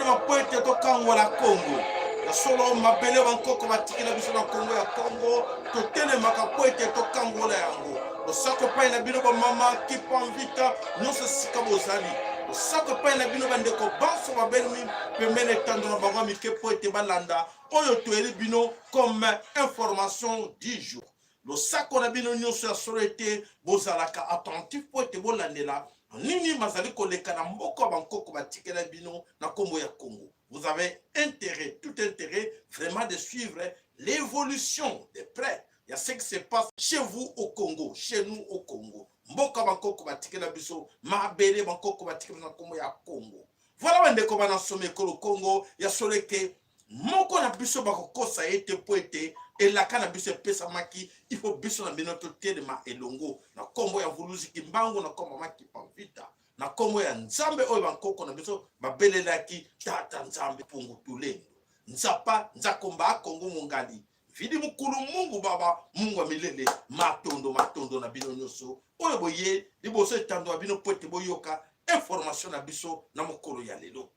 Totelema mpo ete tokangola Kongo. Ya solo, mabele bankoko batikela biso na Kongo ya Kongo, totelemaka mpo ete tokangola yango. Losako epai na bino bamama Kipa Mvita nyonso esika bozali. Losako epai na bino bandeko banso babelemi pembeni etando na bango ya mike mpo ete balanda oyo toyeli bino comme information du jour. Losako na bino nyonso ya solo ete bozalaka attentif mpo ete bolandela nini mazali koleka na mboka bankoko batikela bino na kombo ya Congo. Vous avez intérêt, tout intérêt vraiment de suivre l'évolution de près ya ce qui se passe chez vous au Congo, chez nous au Congo. Mboka bankoko batikela biso, mabele bankoko batikela na kombo ya Congo. Voilà bandeko bana somi ekolo Congo ya solo ete moko na biso bakokosa ye te mpo ete elaka na biso epesamaki. Il faut biso na bino totelema elongo na nkombo ya Mvuluzi Kimbangu, na nkombo Makipa Mvita, na nkombo ya Nzambe oyo bankoko na biso babelelaki, Tata Nzambe Pungu Tulendo Nzapa Nzakomba Akongo Mongali Vidi Mukulu Mungu Baba Mungu ya milele. Matondo, matondo na bino nyonso oyo boye liboso etando ya bino mpo ete boyoka information na biso na mokolo ya lelo.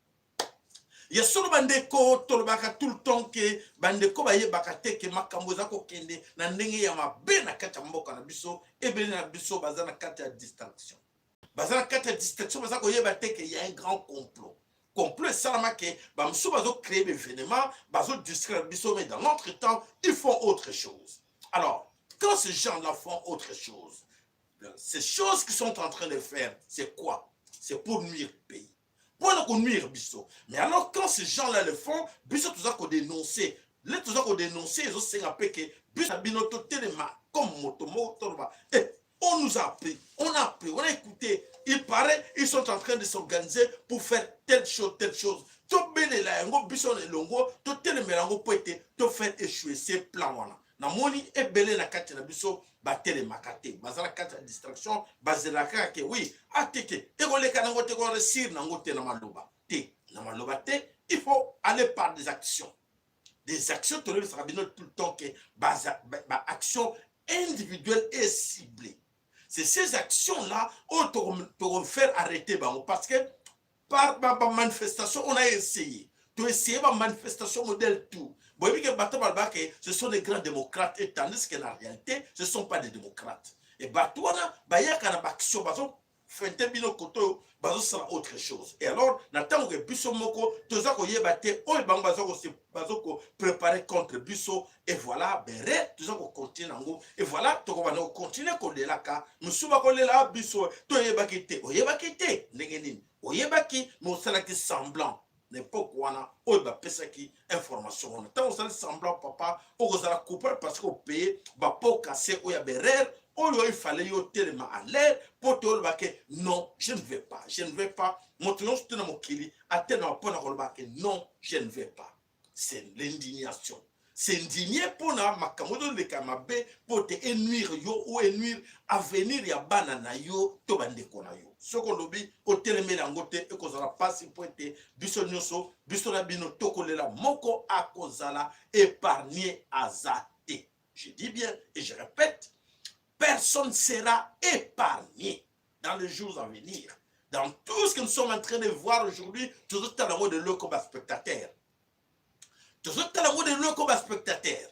Ya solo bandeko, tolobaka tout le temps ke bandeko bayebaka te ke makambo eza kokende na ndenge ya mabe na kati ya mboka na biso. Ebele na biso baza na kati ya distraction, baza na kati ya distraction, baza koyeba te ke ya un grand complot. Complot esalama ke bamosusu bazocréer baévénement, bazodistraire biso, mais dans l'autre temps ils font autre chose. Alors quand ces gens-là font autre chose, ces choses qu'ils sont en train de faire, c'est quoi? C'est pour nuire pays, mpona konuire biso. Mais alors quand ces gens-là le font, biso toza kodénoncer. Le toza kodénoncer, ezosenga mpe ke biso na bino totelema comme moto moko, toloba: eh, on nous a appris, on a appris, on a écouté, il paraît ils sont en train de s'organiser pour faire telle chose, telle chose. Tobelela yango biso na elongo, totelemela yango mpo ete tofaire échouer ces plans wana. Namoni ebele na kati na biso batelemaka te, baza na kati ya distraction, bazelaka kaka ke oui, atete ekoleka nango te, koréussir nango te. Na maloba te, na maloba te, il faut aller par des actions, des actions. Tolobisaka bino tout le temps ke baaction ba individuelle et ciblée, c'est ces actions là oyo tokofaire arrêter bango, parce que par bamanifestation on a essayé, toessaye bamanifestation modèle tout. Boyebi ke bato balobaka ke ce sont des grands démocrates, et tandis que la réalité, ce sont pas des démocrates. Et bato wana bayaka na baaction, bazo fente bino kote oyo bazosala autre chose. Et alors na ntango ke biso moko toza koyeba te oyo bango bazo koprépare contre biso, et voilà bere toza kocontinue nango, et voilà tokobanda kocontinue kolelaka. Mosusu bakolela biso: toyebaki te. Oyebaki te ndenge nini? Oyebaki, mais osalaki semblant na époque wana oyo bapesaki information wana. Ntango osali semblant, papa, okozala coupable, parce que opaye bapots cassés oyo ya berere oyo ifale yo telema à l'air mpo te oloba ke non, je ne vais pas, je ne vais pas. Moto nyonso te na mokili atelema mpona koloba ke non, je ne vais pas. C'est l'indignation, s'indigner mpona makambo ezoleka mabe mpo te enuire yo ou enuire avenir ya bana na yo to bandeko na yo. Soki olobi otelemeli yango te, ekozala mpasi mpo ete biso nyonso, biso na bino tokolela, moko akozala épargné aza te. Je dis bien et je répète, personne sera épargné dans les jours à venir. Dans tout ce que nous sommes en train de voir aujourd'hui, tozotala yango de loin comme baspectateur, tozotala yango de loin comme baspectateur.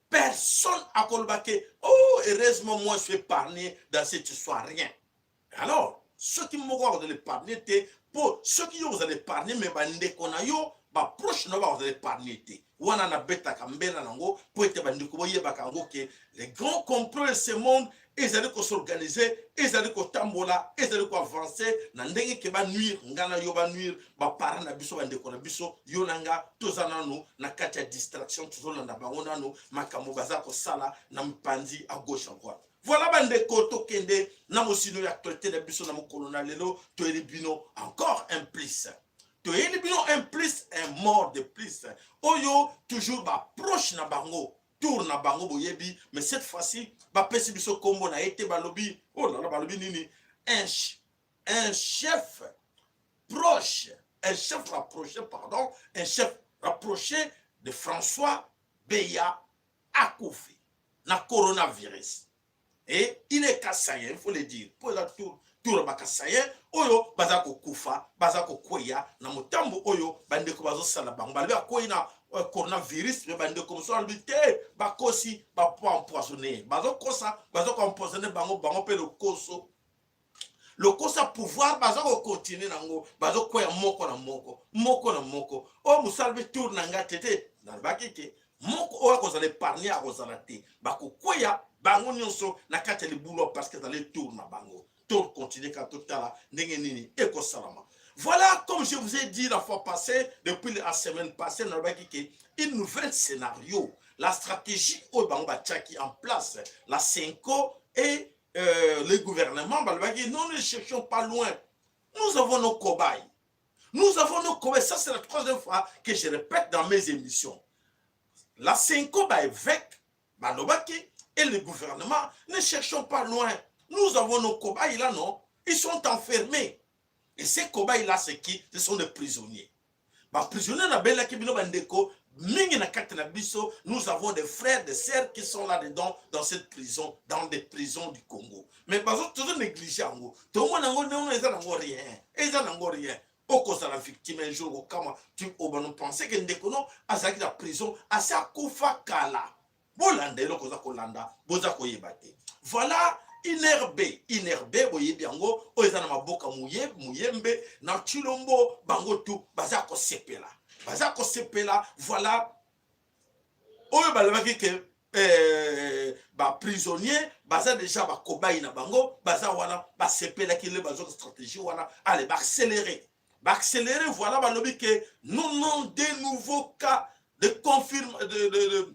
Personne akoloba ke oh, heureusement moi je suis épargné dans cette histoire, rien. Alors soki moko akozala épargné te, mpo soki yo kozala épargné, mais bandeko na yo, baproche na yo bakozala épargné te. Wana nabetaka mbela nango mpo ete bandeko boyebaka yango ke les grands complots de ce monde ezali kos'organiser, ezali kotambola, ezali koavance na ndenge ke banuire nga na yo, banuire baparent na biso, bandeko na biso. Yo na nga toza nanu na kati ya distraction, tozolanda bango nanu makambo baza kosala na mipanzi, à gauche, à droite. Voilà bandeko, tokende na mosino ya actualité na biso na mokolo na lelo. Toyeli bino encore un plus, toyeli bino un plus, un mort de plus oyo toujours baproche na bango, tour na bango boyebi. Mais cette fois-ci bapesi biso nkombo na ye te. Balobi, oh lala, balobi nini? Un chef proche, un chef rapproché, pardon, un chef rapproché de François Beya akufi na coronavirus. Et il est kasaïen, il faut le dire, po eza tour, Tour ya bakasayen oyo baza kokufa, baza kokweya na motambo oyo bandeko bazosala bango. Balobi akwei na coronavirus, me bandeko mosusu balobi te, bakosi, baempoisonne, bazokosa, bazokoempoisonne bango, bango mpe lokoso, lokoso ya pouvoir baza kokontinue nango, bazokweya moko na moko, moko na moko. Oyo mosala mpe tour na ngai te te, nalobaki te moko oyo akozala épargne akozala te, bakokweya bango nyonso na kati ya libulu parce que ezali tour na bango. To continue kaka, totala ndenge nini ekosalama. Voilà, comme je vous ai dit la fois passée, depuis la semaine passée, nalobaki ke une nouvelle scénario, la stratégie oyo bango batiaki en place, la CENCO et le gouvernement, balobaki: nous ne cherchons pas loin, nous avons nos cobayes, nous avons nos cobayes. Ça, c'est la troisième fois que je répète dans mes émissions. La CENCO, baévêque balobaki et le gouvernement: ne cherchons pas loin, nous avons nos cobayes là. Non, ils sont enfermés. Et ces cobayes là, c'est qui? Ce sont des prisonniers. Baprisonnier nabelaki bino, bandeko mingi na kati na biso, nous avons des frères, des sœurs qui sont là dedans, dans cette prison, dans des prisons du Congo, mais bazo tozo néglige yango, tomona yango ndenge eza nango rien, eza nango rien. Okozala victime un jour, okama obano pense ke ndeko no azalaki na prison, asi akufa kala. Bolanda eloko oza kolanda, boza koyeba te. Voilà, INRB, INRB boyebi yango, oyo eza na maboka Muyembe na Chilombo, bango tu baza kosepela, baza kosepela. Voilà, oyo balobaki ke baprisonnier baza déjà bacobayes na bango, baza wana, basepelaki le bazoka stratégie wana. Ale, baaccéléré, baaccéléré. Voilà, balobi ke 92 nouveaux cas de confirme de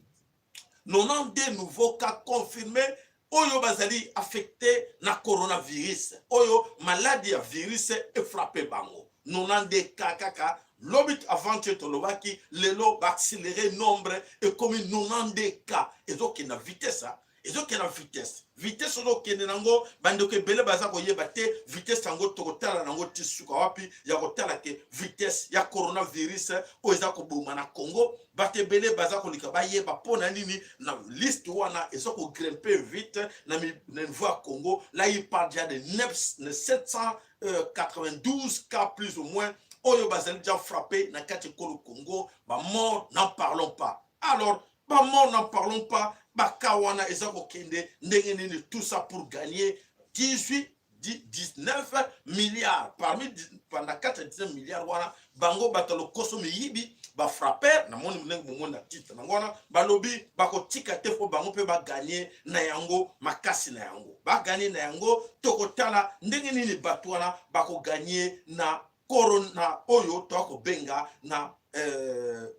92 nouveaux cas confirmés oyo bazali affecté na coronavirus, oyo maladie ya virus efrappe bango. 92 cas kaka lobi, avant-hier tolobaki, lelo baaccéléré nombre, ekomi 92 cas. Ezokende na vitesse, ezokende na vitesse, vitesse ozokende nango, bandeko ebele baza koyeba te vitesse yango. Tokotala nango ti suka wapi ya kotala ke vitesse ya coronavirus oyo eza koboma na Congo. Bato ebele baza kolika bayeba mpo na nini na liste wana eza kogrimpe vite na niveau ya Congo. Là, il parle déjà de 9, 792 cas plus ou moins oyo bazali déjà frappé na kati ekolo Congo. Bamort, n'en parlons pas. Alors bamort, n'en parlons pas. Baka wana eza kokende ndenge nini? Tout ça pour gagner 18, 19 milliards parmi pendant 4 19 milliards wana. Bango bato lokoso, miyibi, bafrapper, namoni ndenge bomoni na titre nango wana, balobi bakotika te mpo bango mpe baganye na yango makasi, na yango baganye na yango. Tokotala ndenge nini bato wana bakoganye na corona oyo toakobenga na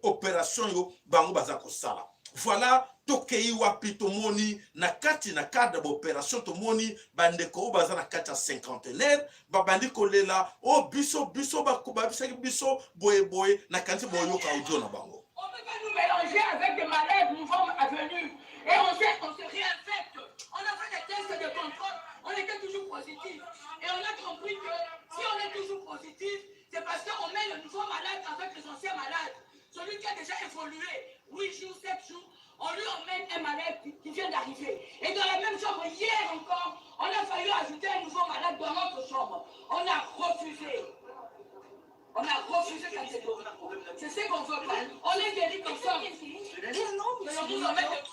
opération oyo bango baza kosala. Voilà, tokei wapi? Tomoni na kati na cadre ya baopération, tomoni bandeko oyo baza na kati ya Cinquantenaire babandi kolela: o biso, biso babisaki biso boyeboye. Nakanisi boyoka audio na bango. On ne peut pas nous mélanger avec des malades nouveaux venus. Et on se réinfecte. On a fait des tests de contrôle, on était toujours positif. Et on a compris que si on est toujours positif, c'est parce qu'on met le nouveau malade avec les anciens malades. Celui qui a déjà évolué, 8 jours, 7 jours, on lui emmène un malade qui vient d'arriver. Et dans la même chambre, hier encore, on a failli ajouter un nouveau malade dans notre chambre. On a refusé. On a refusé catégoriquement. C'est ce qu'on veut pas. On est guéri comme ça. Mais on nous emmène de nouveaux malades.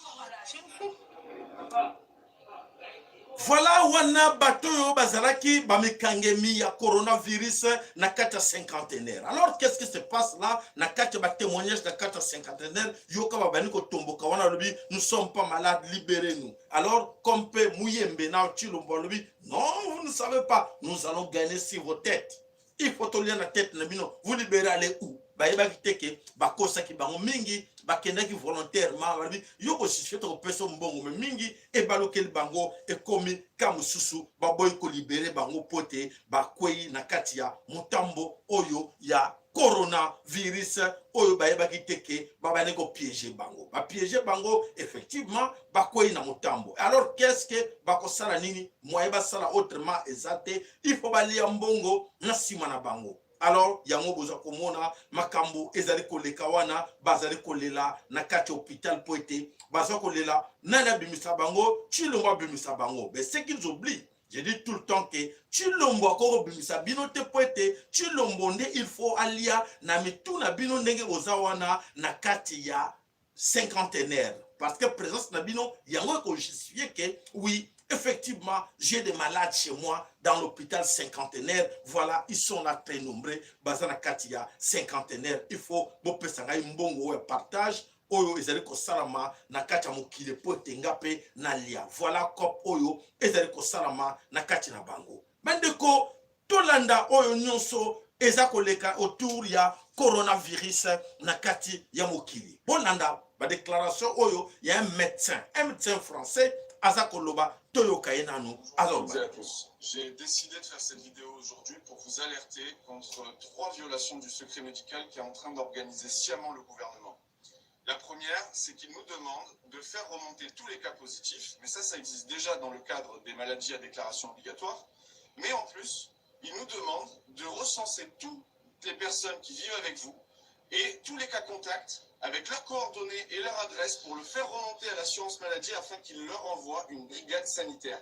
Voilà, wana bato oyo bazalaki bamikangemi ya coronavirus na kati ya Cinquantenaire. Alors, qu'est-ce qui se passe là na kati ya batémoignage na kati ya Cinquantenaire? Yoka, babandi kotomboka wana, alobi: nous sommes pas malades, libérez nous. Alors, comme mpe Muyembe na Chilombo alobi: non, vous ne savez pas, nous allons gagner sur vos têtes, il faut tolia na tête na bino, vous libérez, allez où? Bayebaki te ke bakosaki bango mingi, bakendaki volontairement, balobi yo kosuspecte, kopesa mbongo, me mingi ebalukeli bango, ekomi ka mosusu baboyi kolibérer bango mpo te bakwei na kati ya motambo oyo ya coronavirus oyo bayebaki te ke babandi kopiéger bango, bapiéger bango, effectivement bakwei na motambo. Alors, qu'est-ce que bakosala? Nini moye basala autrement eza te, il faut balia mbongo na nsima na bango. Alors yango boza komona makambo ezali koleka wana, bazali kolela na kati ya hôpital mpo ete baza kolela nani abimisa bango, Chilombo abimisa bango. Mais ce qu'ils oublient, je dis tout le temps. gens que Tshilombo akoki kobimisa bino te mpo ete Tshilombo nde il faut alia na mitu na bino ndenge boza wana na kati ya cinquantenaire, parce que présence na bino yango ekojustifie que oui, effectivement, j'ai des malades chez moi dans l'hôpital cinquantenaire. Voilà, ils sont là très nombreux, baza na kati ya cinquantenaire. Il faut bopesa ngai mbongo oyo ya partage oyo ezali kosalama na kati ya mokili mpo ete nga mpe nalia. Voilà coop oyo ezali kosalama na kati na bango. Bandeko, tolanda oyo nyonso eza koleka autour ya coronavirus na kati ya mokili. Bolanda badéclaration oyo ya un médecin français aza koloba. Toyoka ye nanu aza Bonjour à tous. J'ai décidé de faire cette vidéo aujourd'hui pour vous alerter contre trois violations du secret médical qui est en train d'organiser sciemment le gouvernement. La première, c'est qu'il nous demande de faire remonter tous les cas positifs, mais ça existe déjà dans le cadre des maladies à déclaration obligatoire. Mais en plus, il nous demande de recenser toutes les personnes qui vivent avec vous et tous les cas contacts avec leurs coordonnées et leur adresse pour le faire remonter à l'assurance maladie afin qu'il leur envoie une brigade sanitaire.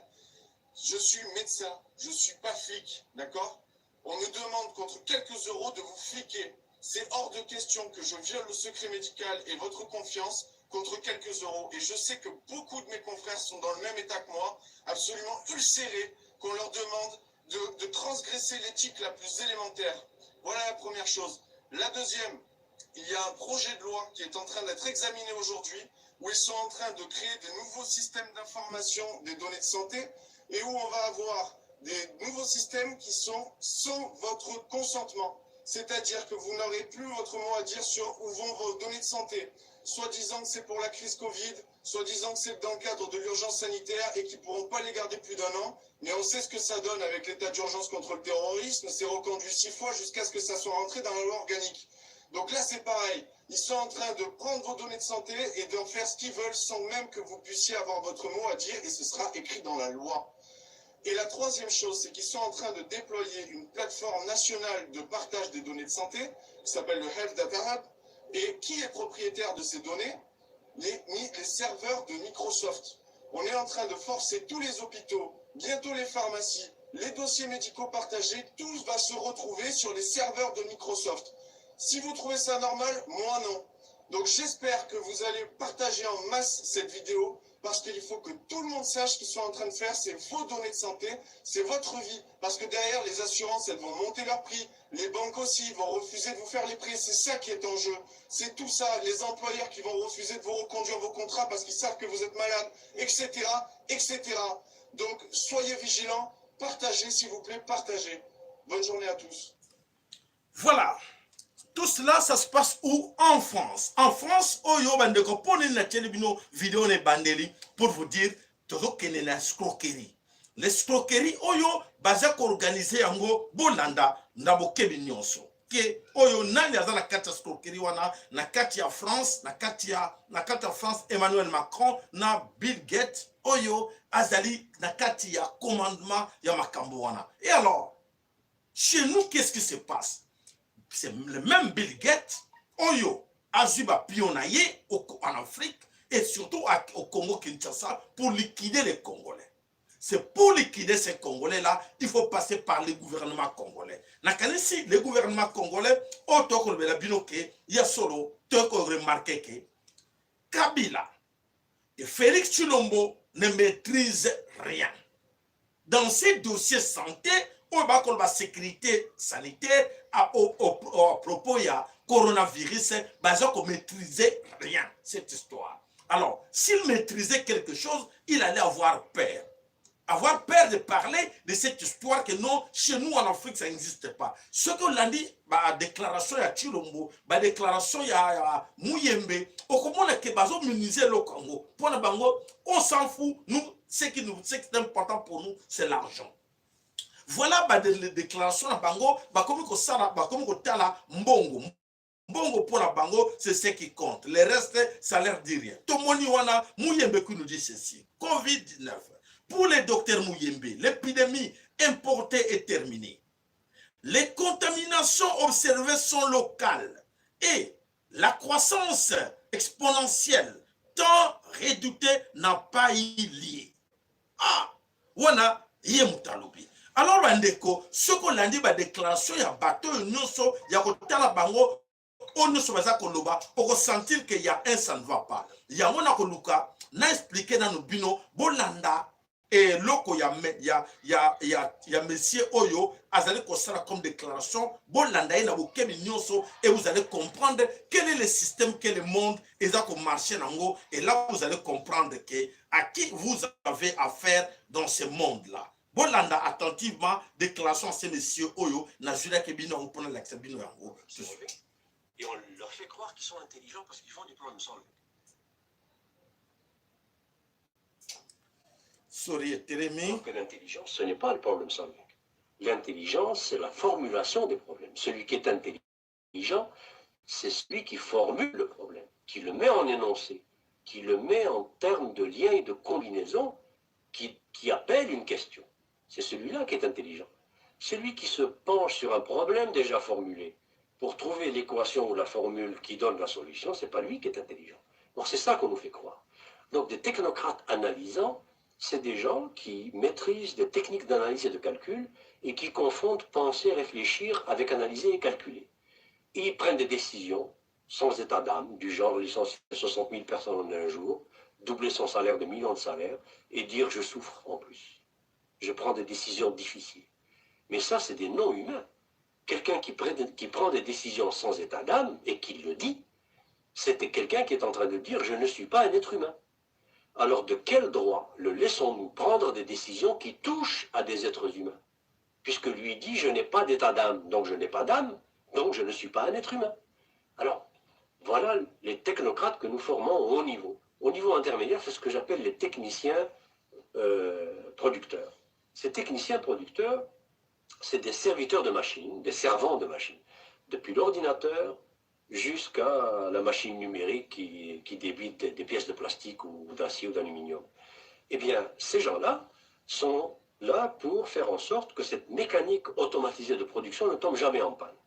Je suis médecin, je ne suis pas flic, d'accord? On nous demande contre quelques euros de vous fliquer. C'est hors de question que je viole le secret médical et votre confiance contre quelques euros. Et je sais que beaucoup de mes confrères sont dans le même état que moi, absolument ulcérés, qu'on leur demande de transgresser l'éthique la plus élémentaire. Voilà la première chose. La deuxième, il y a un projet de loi qui est en train d'être examiné aujourd'hui, où ils sont en train de créer des nouveaux systèmes d'information des données de santé, et où on va avoir des nouveaux systèmes qui sont sans votre consentement. C'est-à-dire que vous n'aurez plus votre mot à dire sur où vont vos données de santé. Soit disant que c'est pour la crise Covid, soit disant que c'est dans le cadre de l'urgence sanitaire et qu'ils ne pourront pas les garder plus d'un an. Mais on sait ce que ça donne avec l'état d'urgence contre le terrorisme. C'est reconduit six fois jusqu'à ce que ça soit rentré dans la loi organique. Donc là, c'est pareil. Ils sont en train de prendre vos données de santé et d'en faire ce qu'ils veulent sans même que vous puissiez avoir votre mot à dire et ce sera écrit dans la loi. Et la troisième chose, c'est qu'ils sont en train de déployer une plateforme nationale de partage des données de santé qui s'appelle le Health Data Hub. Et qui est propriétaire de ces données? Les serveurs de Microsoft. On est en train de forcer tous les hôpitaux, bientôt les pharmacies, les dossiers médicaux partagés, tout va se retrouver sur les serveurs de Microsoft. Si vous trouvez ça normal, moi non. Donc j'espère que vous allez partager en masse cette vidéo parce qu'il faut que tout le monde sache ce qu'ils sont en train de faire. C'est vos données de santé, c'est votre vie. Parce que derrière, les assurances, elles vont monter leur prix. Les banques aussi vont refuser de vous faire les prêts. C'est ça qui est en jeu. C'est tout ça. Les employeurs qui vont refuser de vous reconduire vos contrats parce qu'ils savent que vous êtes malade, etc., etc. Donc, soyez vigilants. Partagez, s'il vous plaît, partagez. Bonne journée à tous. Voilà. Tout cela, ça se passe où? En France. En France, oyo bandeko, mpo nini natieli bino video na ebandeli? Pour vous dire, tozokende na escroquerie. L'escroquerie oyo baza koorganiser yango, bolanda na bokebi nyonso ke oyo nani aza na kati ya escroquerie wana na kati ya France, na kati ya France, Emmanuel Macron na Bill Gates oyo azali na kati ya commandement ya makambo wana. Et alors, chez nous, qu'est-ce qui se passe? C'est le même Bill Gates oyo azwi bapion na ye en Afrique et surtout au Congo Kinshasa pour liquider les Congolais. C'est pour liquider ces Congolais-là, il faut passer par le gouvernement congolais. Nakanisi, le gouvernement congolais, oyo tokolobela bino ke ya solo, tokoremarquer ke Kabila et Félix Tshilombo ne maîtrisent rien. Dans ces dossiers santé, oyo bakoloba sécurité sanitaire à propos ya coronavirus, baza komaîtriser rien cette histoire. Alors, s'il maîtrisait quelque chose, il allait avoir peur. Avoir peur de parler de cette histoire que non, chez nous en Afrique, ça n'existe pas. Ce que l'on dit, ba déclaration ya Tshilombo, ba déclaration ya Muyembe, okomona ke bazo minimiser le Congo. Pour na bango, on s'en fout. Nous, ce qui est important pour nous, c'est l'argent. Voilà ba déclaration na bango, bakomi kosala, bakomi kotala mbongo. Mbongo pour la bango, c'est ce qui compte. Le reste, ça leur dit rien. Tomoni wana, Muyembe qui nous dit ceci. Covid-19. Pour le docteur Muyembe, l'épidémie importée est terminée. Les contaminations observées sont locales et la croissance exponentielle tant redoutée n'a pas eu lieu. Ah, wana ye moto alobi. Alors bandeko, soki olandi badéclaration ya bato oyo nyonso ya kotala bango, oyo nyonso baza koloba, okosentir que ya un, ça ne va pas. Yango na koluka na expliquer nano bino. Bolanda eloko ya monsieur oyo azali kosala comme déclaration. Bolanda ye na bokebi nyonso et vous allez comprendre quel est le système que le monde eza komarcher nango. Et là, vous allez comprendre que à qui vous avez affaire dans ce monde là. Bolanda attentivement déclaration ce monsieur oyo nazwilaki bino yango mpona lakisa bino yango. Et on leur fait croire qu'ils sont intelligents parce qu'ils font du problem solving. Sorry, etelemi. Alors que l'intelligence, ce n'est pas le problem solving. L'intelligence, c'est la formulation des problèmes. Celui qui est intelligent, c'est celui qui formule le problème, qui le met en énoncé, qui le met en termes de lien et de combinaison, qui appelle une question. C'est celui-là qui est intelligent. Celui qui se penche sur un problème déjà formulé pour trouver l'équation ou la formule qui donne la solution, c'est pas lui qui est intelligent. Bon, c'est ça qu'on nous fait croire. Donc des technocrates analysants, c'est des gens qui maîtrisent des techniques d'analyse et de calcul et qui confondent penser, réfléchir avec analyser et calculer. Et ils prennent des décisions sans état d'âme, du genre licencier 60 000 personnes en un jour, doubler son salaire de millions de salaires et dire: je souffre en plus. Je prends des décisions difficiles. Mais ça, c'est des non-humains. Quelqu'un qui prend des décisions sans état d'âme et qui le dit, c'était quelqu'un qui est en train de dire: je ne suis pas un être humain. Alors de quel droit le laissons-nous prendre des décisions qui touchent à des êtres humains? Puisque lui dit: je n'ai pas d'état d'âme, donc je n'ai pas d'âme, donc je ne suis pas un être humain. Alors voilà les technocrates que nous formons au haut niveau. Au niveau intermédiaire, c'est ce que j'appelle les techniciens producteurs. Ces techniciens producteurs, c'est des serviteurs de machines, des servants de machines. Depuis l'ordinateur jusqu'à la machine numérique qui débite des pièces de plastique ou d'acier ou d'aluminium. Eh bien, ces gens-là sont là pour faire en sorte que cette mécanique automatisée de production ne tombe jamais en panne.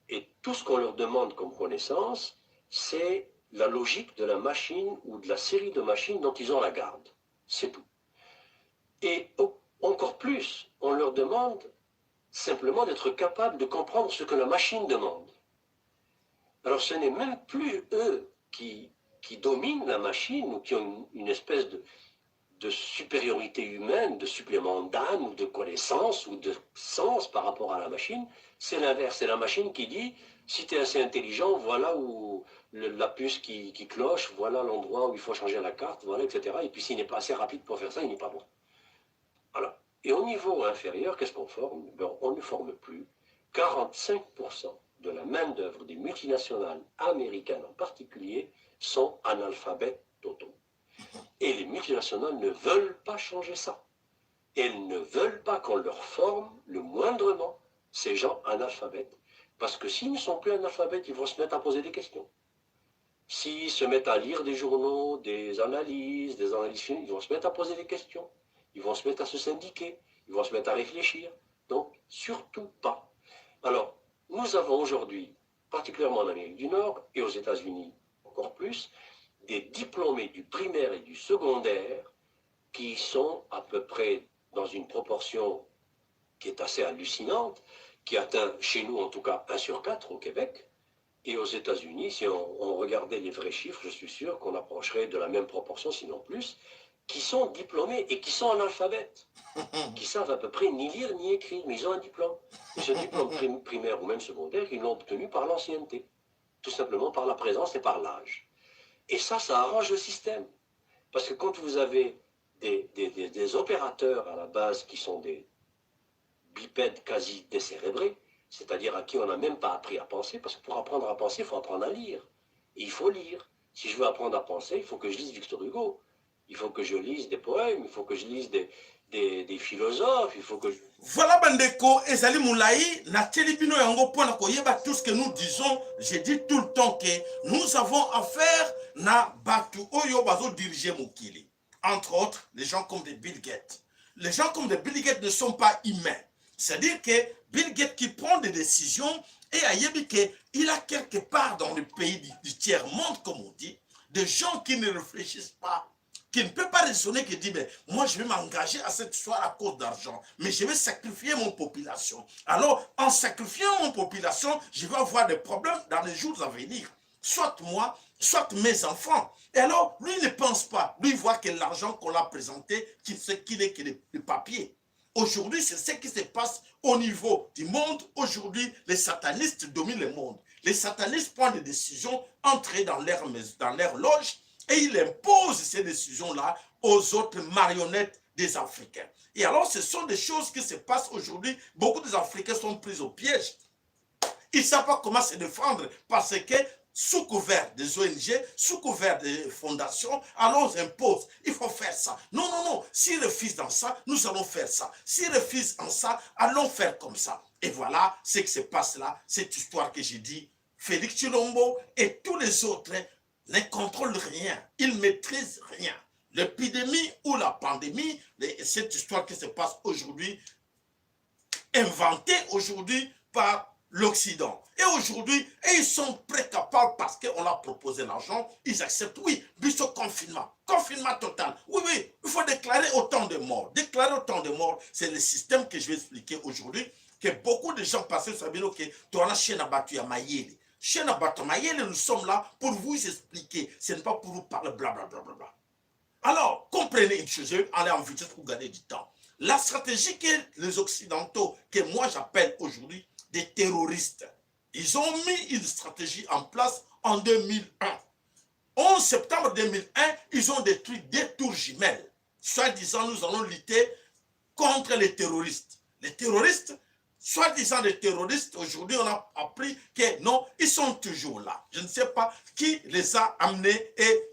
Et tout ce qu'on leur demande comme connaissance, c'est la logique de la machine ou de la série de machines dont ils ont la garde. C'est tout. Et encore plus, on leur demande simplement d'être capable de comprendre ce que la machine demande. Alors ce n'est même plus eux qui dominent la machine ou qui ont une espèce de supériorité humaine, de supplément d'âme ou de connaissance ou de sens par rapport à la machine. C'est l'inverse, c'est la machine qui dit: si tu es assez intelligent, voilà où la puce qui cloche, voilà l'endroit où il faut changer la carte, voilà, etc. Et puis s'il n'est pas assez rapide pour faire ça, il n'est pas bon. Voilà. Et au niveau inférieur, qu'est-ce qu'on forme? Ben, on ne forme plus. 45% de la main-d'œuvre des multinationales américaines en particulier sont analphabètes totaux. Et les multinationales ne veulent pas changer ça. Elles ne veulent pas qu'on leur forme le moindrement ces gens analphabètes. Parce que s'ils ne sont plus analphabètes, ils vont se mettre à poser des questions. S'ils se mettent à lire des journaux, des analyses, ils vont se mettre à poser des questions. Ils vont se mettre à se syndiquer, ils vont se mettre à réfléchir. Donc, surtout pas. Alors, nous avons aujourd'hui, particulièrement en Amérique du Nord et aux États-Unis encore plus, des diplômés du primaire et du secondaire qui sont à peu près dans une proportion qui est assez hallucinante, qui atteint chez nous en tout cas 1 sur 4 au Québec, et aux États-Unis, si on regardait les vrais chiffres, je suis sûr qu'on approcherait de la même proportion, sinon plus, qui sont diplômés et qui sont analphabètes, qui savent à peu près ni lire ni écrire, mais ils ont un diplôme. Et ce diplôme primaire ou même secondaire, ils l'ont obtenu par l'ancienneté, tout simplement par la présence et par l'âge. Et ça, ça arrange le système. Parce que quand vous avez des opérateurs à la base qui sont des bipèdes quasi décérébrés, c'est-à-dire à qui on n'a même pas appris à penser, parce que pour apprendre à penser, il faut apprendre à lire. Et il faut lire. Si je veux apprendre à penser, il faut que je lise Victor Hugo. Il faut que je lise des poèmes, il faut que je lise des philosophes, il faut que je. Voilà bandeko, ezali molai, natieli bino yango mpona koyeba tout ce que nous disons. Je dis tout le temps que nous avons affaire na bato oyo bazodirige mokili, entre autres les gens comme des Bill Gates. Les gens comme des Bill Gates ne sont pas humains, c'est-à-dire que Bill Gates qui prend des décisions et ayebi que il a quelque part dans le pays du tiers monde, comme on dit, des gens qui ne réfléchissent pas. qui ne peut pas raisonner, qui dit, mais moi je vais m'engager à cette histoire à cause d'argent, mais je vais sacrifier mon population. Alors, en sacrifiant mon population, je vais avoir des problèmes dans les jours à venir. Soit moi, soit mes enfants. Et alors, lui ne pense pas. Lui voit que l'argent qu'on l'a présenté, qu'il n'est que le papier. Aujourd'hui, c'est ce qui se passe au niveau du monde. Aujourd'hui, les satanistes dominent le monde. Les satanistes prennent des décisions, entrées dans leur loge, et ils imposent ces décisions-là aux autres marionnettes des Africains. Et alors, ce sont des choses qui se passent aujourd'hui. Beaucoup des Africains sont pris au piège. Ils ne savent pas comment se défendre parce que sous couvert des ONG, sous couvert des fondations, alors on impose, il faut faire ça. Non, non, non, s'ils refusent dans ça, nous allons faire ça. S'ils refusent en ça, allons faire comme ça. Et voilà ce qui se passe là, cette histoire que j'ai dit. Félix Tshilombo et tous les autres ne contrôlent rien, ils ne maîtrisent rien. L'épidémie ou la pandémie, cette histoire qui se passe aujourd'hui, inventée aujourd'hui par l'Occident. Et aujourd'hui, et ils sont très capables parce qu'on leur a proposé l'argent, ils acceptent, oui, biso confinement, confinement total. Oui, il faut déclarer autant de morts. Déclarer autant de morts, c'est le système que je vais expliquer aujourd'hui, que beaucoup de gens passent sur que tu as chaîne ya mayele. Chaîne mayele, nous sommes là pour vous expliquer. Ce n'est pas pour vous parler blablabla. Bla, bla, bla. Alors, comprenez une chose, je vais aller en vitesse pour gagner du temps. La stratégie que les Occidentaux, que moi j'appelle aujourd'hui des terroristes, ils ont mis une stratégie en place en 2001. 11 septembre 2001, ils ont détruit des tours jumelles. Soit disant, nous allons lutter contre les terroristes. Les terroristes, soi-disant des terroristes, aujourd'hui on a appris que non, ils sont toujours là. Je ne sais pas qui les a amenés et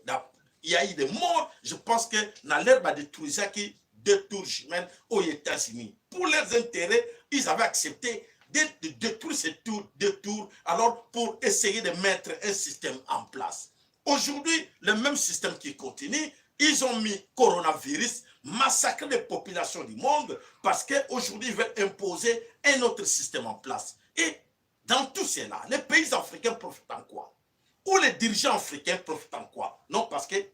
il y a eu des morts. Je pense que dans l'herbe détruit qui deux tours jumelles aux États-Unis. Pour leurs intérêts, ils avaient accepté de détruire ces tours, deux tours, alors pour essayer de mettre un système en place. Aujourd'hui, le même système qui continue, ils ont mis coronavirus, massacrer les populations du monde, parce qu'aujourd'hui, ils veulent imposer un autre système en place. Et dans tout cela, les pays africains profitent en quoi? Ou les dirigeants africains profitent en quoi? Non, parce qu'ils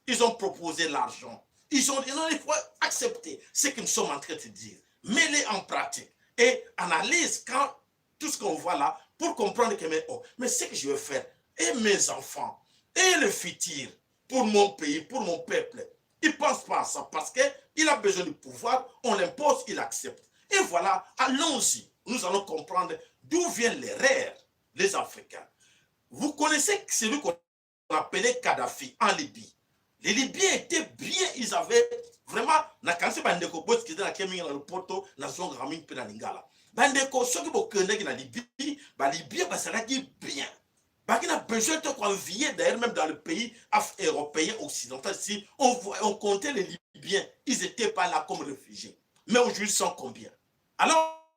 ils ont proposé l'argent. Ils ont dit non, il faut accepter ce que nous sommes en train de dire. Mets-les en pratique et analyse quand tout ce qu'on voit là pour comprendre que mais, oh, mais ce que je veux faire, et mes enfants, et le futur, pour mon pays, pour mon peuple, il ne pense pas à ça parce qu'il a besoin du pouvoir, on l'impose, il accepte. Et voilà, allons-y. Nous allons comprendre d'où viennent l'erreur les Africains. Vous connaissez celui qu'on appelait Kadhafi en Libye. Les Libyens étaient bien, ils avaient vraiment, nakanisi bandeko bosikite na mingi na lopoto, nazongaka mingi mpe na lingala. Bandeko, soki bokendaki na Libye, Balibyens bazalaki bien, baki na besoin te koenvier. D'ailleurs, même dans le pays européen occidental, si on comptait les Libyens, ils étaient pas là comme réfugiés. Mais aujourd'hui, ils sont combien? Alors,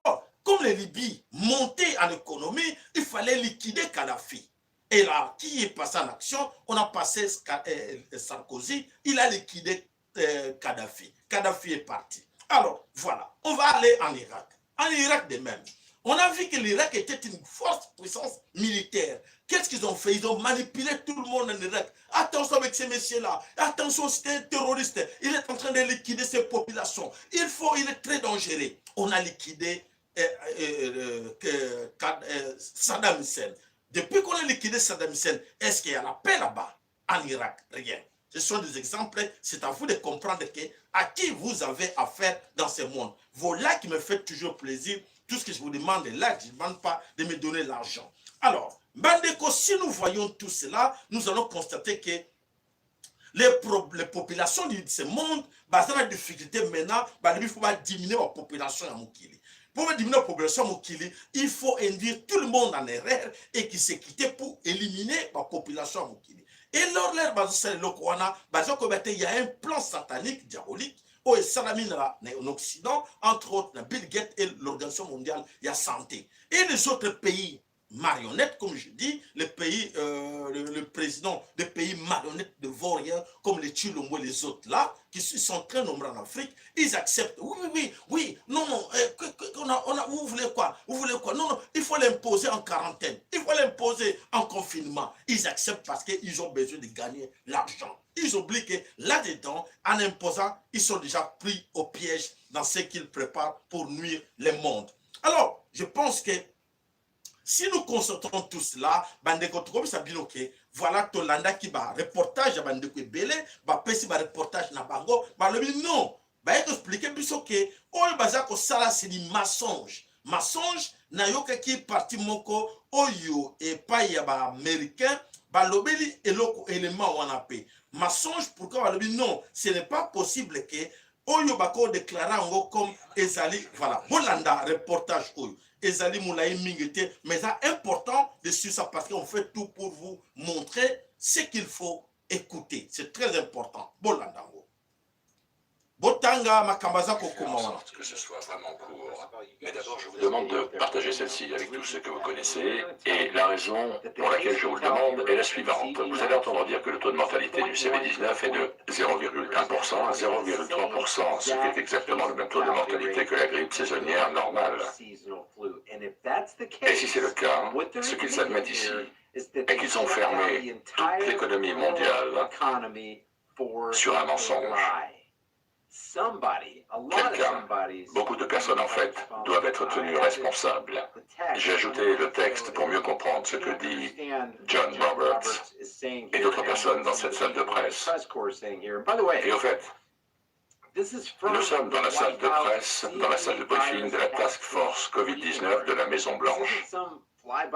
comme les Libyens montaient en économie, il fallait liquider Kadhafi. Et là, qui est passé en action? On a passé Sarkozy, il a liquidé Kadhafi. Kadhafi est parti. Alors, voilà, on va aller en Irak. En Irak de même. On a vu que l'Irak était une force puissance militaire. Qu'est-ce qu'ils ont fait? Ils ont manipulé tout le monde en Irak. Attention avec ces messieurs-là. Attention, c'est un terroriste. Il est en train de liquider ces populations. Il est très dangereux. On a liquidé Saddam Hussein. Depuis qu'on a liquidé Saddam Hussein, est-ce qu'il y a la paix là-bas en Irak? Rien. Ce sont des exemples. C'est à vous de comprendre que à qui vous avez affaire dans ce monde. Voilà qui me fait toujours plaisir. Tout ce que je vous demande est là. Je ne demande pas de me donner l'argent. Alors, bandeko, si nous voyons tout cela, nous allons constater que les populations de ce monde, bah, la difficulté maintenant, bah, il faut diminuer la population ya mokili. Pour diminuer la population mokili, il faut induire tout le monde en erreur et qui s'est quitté pour éliminer la population mokili. Et lors leur il y a un plan satanique, diabolique, oyo esalami na en Occident, entre autres na Bill Gates et l'Organisation mondiale ya santé. Et les autres pays marionnettes, comme je dis, les pays, le président des pays marionnettes de vauriens, comme les Tshilombo et les autres là, qui sont très nombreux en Afrique, ils acceptent. Oui, non, non, vous voulez quoi? Vous voulez quoi? Non, non, il faut l'imposer en quarantaine, il faut l'imposer en confinement. Ils acceptent parce qu'ils ont besoin de gagner l'argent. Ils ont besoin de gagner l'argent. Ils oublient que là-dedans, en imposant, ils sont déjà pris au piège dans ce qu'ils préparent pour nuire le monde. Alors, je pense que si nous constatons tout cela, bandeko tokomisa bino ke voilà tolandaki ba reportage ya bandeko ebele bapesi ba reportage na bango balobi non baye koexplike biso ke oyo baza kosala c'est du mensonge mensonge nayokaki parti moko oyo epai ya baaméricain balobeli eloko element wana mpe mensonge pourquoi balobi non ce n'est pas possible ke oyo bako déclare yango comme ezali voilà bolanda reportage oyo ezali molai mingi te mais eza important de suivre ça parce qu'on fait tout pour vous montrer ce qu'il faut écouter c'est très important bolanda yango botanga makambo aza kokoma wana. Que ce soit vraiment court. Mais d'abord, je vous demande de partager celle-ci avec tous ceux que vous connaissez. Et la raison pour laquelle je vous le demande est la suivante. Vous allez entendre dire que le taux de mortalité du CV19 est de 0,1% à 0,3%, ce qui est exactement le même taux de mortalité que la grippe saisonnière normale. Et si c'est le cas, ce qu'ils admettent ici est qu'ils ont fermé toute l'économie mondiale sur un mensonge. Quelqu'un, beaucoup de personnes en fait, doivent être tenues responsables. J'ai ajouté le texte pour mieux comprendre ce que dit John Roberts et d'autres personnes dans cette salle de presse. Et au fait, nous sommes dans la salle de presse, dans la salle de briefing de la Task Force Covid-19 de la Maison Blanche.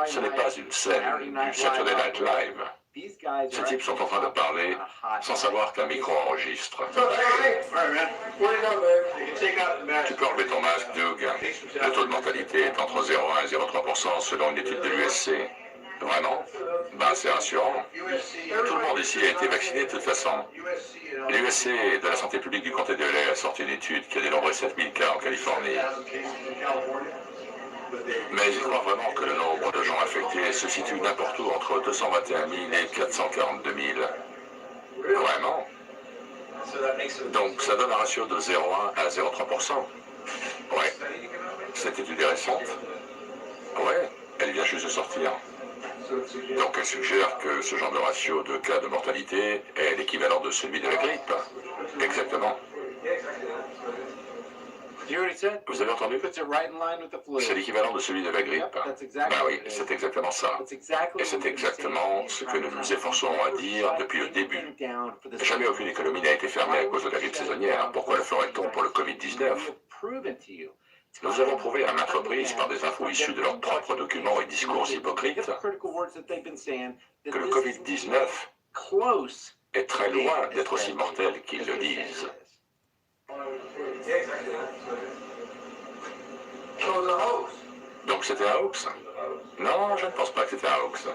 Ce n'est pas une scène du Saturday Night Live. Ces types sont en train de parler sans savoir qu'un micro enregistre. Tu peux enlever ton masque, Doug. Le taux de mortalité est entre 0,1 et 0,3% selon une étude de l'USC. Vraiment? Ben, c'est rassurant. Tout le monde ici a été vacciné de toute façon. L'USC de la santé publique du comté de LA a sorti une étude qui a dénombré 7000 cas en Californie. Mais ils croient vraiment que le nombre de gens infectés se situe n'importe où entre 221 000 et 442 000. Vraiment? Donc ça donne un ratio de 0,1 à 0,3%. Ouais. Cette étude est récente. Ouais, elle vient juste de sortir. Donc elle suggère que ce genre de ratio de cas de mortalité est l'équivalent de celui de la grippe. Exactement. Vous avez entendu? C'est l'équivalent de celui de la grippe. Ben oui, c'est exactement ça. Et c'est exactement ce que nous nous efforçons à dire depuis le début. Jamais aucune économie n'a été fermée à cause de la grippe saisonnière. Pourquoi le ferait-on pour le Covid-19? Nous avons prouvé à maintes reprises par des infos issues de leurs propres documents et discours hypocrites que le Covid-19 est très loin d'être aussi mortel qu'ils le disent. Donc c'était un hoax? Non, je ne pense pas que c'était un hoax.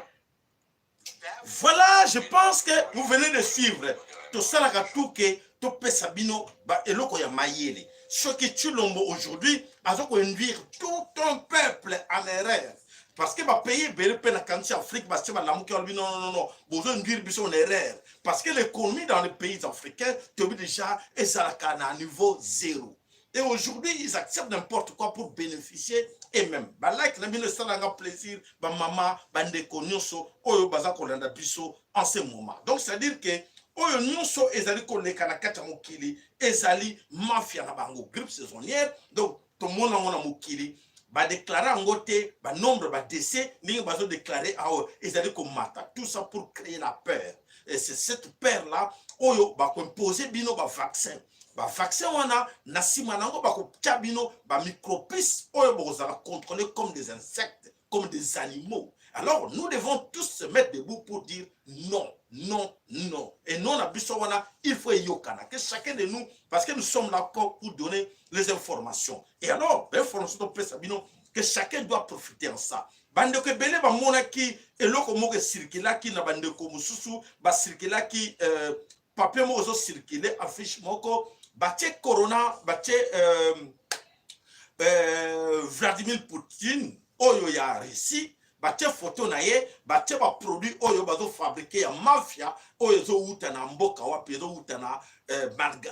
Voilà, je pense que vous venez de suivre. Tosalaka tout ke topesa bino ba eloko ya mayele. Soki Tshilombo aujourd'hui aza ko induire tout un peuple en erreur. Parce que ba pays ebele mpe na kanisi Afrique basi balamuki balobi non non non bozo induire biso en erreur. Parce que l'économie dans les pays africains toyebi déjà ezalaka na niveau zéro. Et aujourd'hui, ils acceptent n'importe quoi pour bénéficier eux-mêmes. Ba like na bino esalanga plaisir, ba mama, ba ndeko nyonso oyo baza kolanda biso en ce moment. Donc c'est-à-dire que oyo nyonso ezali koleka na kati ya mokili ezali mafia na bango, grippe saisonnière. Donc tomona yango na mokili badeklare yango te, banombre ba décès ndenge bazodeklare awa ezali komata, tout ça pour créer la peur. Et c'est cette peur là oyo bakoimpose bino ba vaccin. Ba vaccin wana na nsima na yango bakotya bino ba micropuce oyo bokozala contrôler comme des insectes, comme des animaux. Alors nous devons tous se mettre debout pour dire non, non, non. Et non na biso wana, il faut eyokana que chacun de nous, parce que nous sommes là pour donner les informations. Et alors information topesa bino que chacun doit profiter en ça. Bandeko ebele bamonaki eloko moko esirkilaki na bandeko mosusu, basirkilaki papier moko ezocircule, affiche moko batie corona, batie Vladimir Poutine oyo ya Russie, batie photo na ye, batie baproduit oyo bazofabrike ya mafia oyo ezowuta na mboka wapi, ezowuta na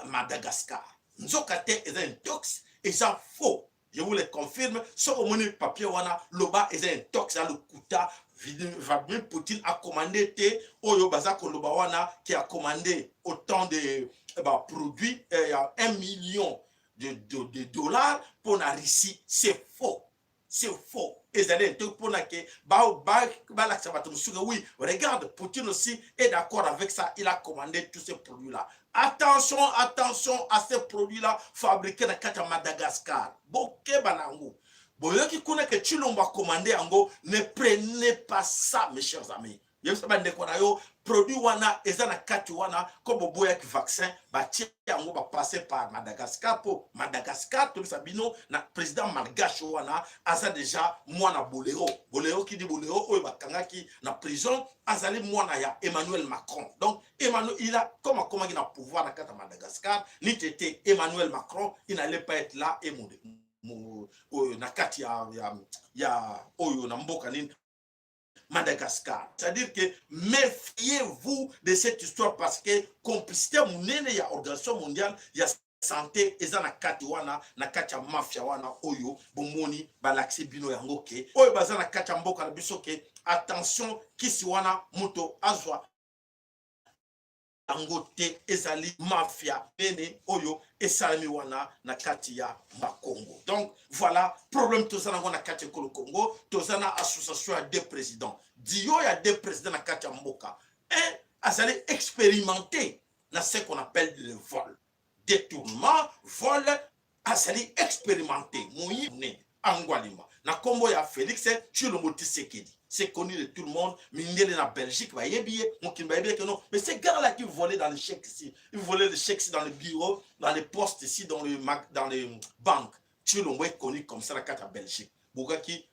Madagascar. Nzoka te eza intox, eza faux. Je vous le confirme, soki omoni papier wana, loba eza intox, ya lokuta. Vladimir Poutine a commandé te oyo baza koloba wana qui a commandé autant de ba produits eh, ya 1 million de dollars pour la Russie, c'est faux. C'est faux. Ezali intox pour na ke ba ba balakisa bato mosusu oui, regarde, Poutine aussi est d'accord avec ça, il a commandé tous ces produits là. Attention, attention à ces produits là fabriqués na kati ya Madagascar. Bokeba na yango. Boyoki kuna ke Tshilombo a commandé yango, ne prenez pas ça, mes chers amis. Yebisa bandeko na yo produit wana eza na kati wana ko boboyaki vaccin batie yango ba passer par Madagascar po Madagascar tobisa bino na président malgache wana aza déjà mwana bolero. Bolero qui dit bolero oyo bakangaki na prison azali mwana ya Emmanuel Macron. Donc Emmanuel, il a comme akomaki na pouvoir na kati ya Madagascar, ni tete Emmanuel Macron, il n'allait pas être là et oyo na kati ya oyo na mboka nini Madagascar. C'est-à-dire que méfiez-vous de cette histoire parce que complicité munene ya Organisation mondiale ya santé eza na kati wana, na kati ya mafia wana oyo bomoni balakisi bino yango ke oyo baza na kati ya mboka na biso ke attention, kisi wana moto azwa yango te, ezali mafia pene oyo esalemi wana na kati ya Bakongo. Donc voilà problème toza nango na kati ya ekolo Congo. Toza na association ya deux présidents, dio ya deux présidents na kati ya mboka. Un azali expérimenté na ce qu'on appelle le vol, détournement, vol, azali expérimenté moyi monene angwalima na nkombo ya Félix Tshilombo Tshisekedi. C'est connu de tout le monde. Mindele na Belgique bayebi ye, mokili bayebi ye que non, mais ces gars là qui volaient dans les chèques ici, ils volaient les chèques ici dans les bureaux, dans les postes ici, dans les banques. Tshilombo est connu comme ça na kati ya Belgique. Bokaki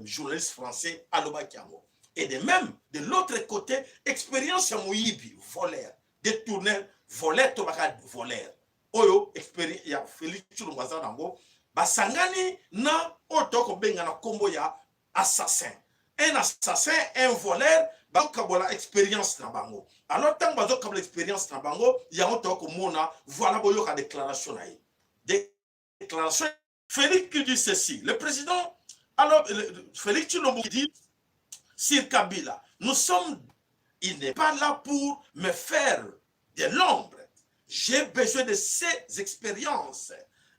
journaliste français alobaki yango. Et de même, de l'autre côté, expérience ya moyibi, voleur, détourneur, voleur, to baka voleur oyo expérience ya Félix Tshilombo aza nango, basangani na oyo tokobenga na nkombo ya assassin. Un assassin, un voleur, bazokabola expérience na bango. Alors ntango bazokabola expérience na bango, yango tokomona. Voilà, boyoka déclaration na ye, déclaration Félix qui dit ceci, le président, alors Félix Tshilombo qui dit sur Kabila: nous sommes, il n'est pas là pour me faire de l'ombre, j'ai besoin de ses expériences,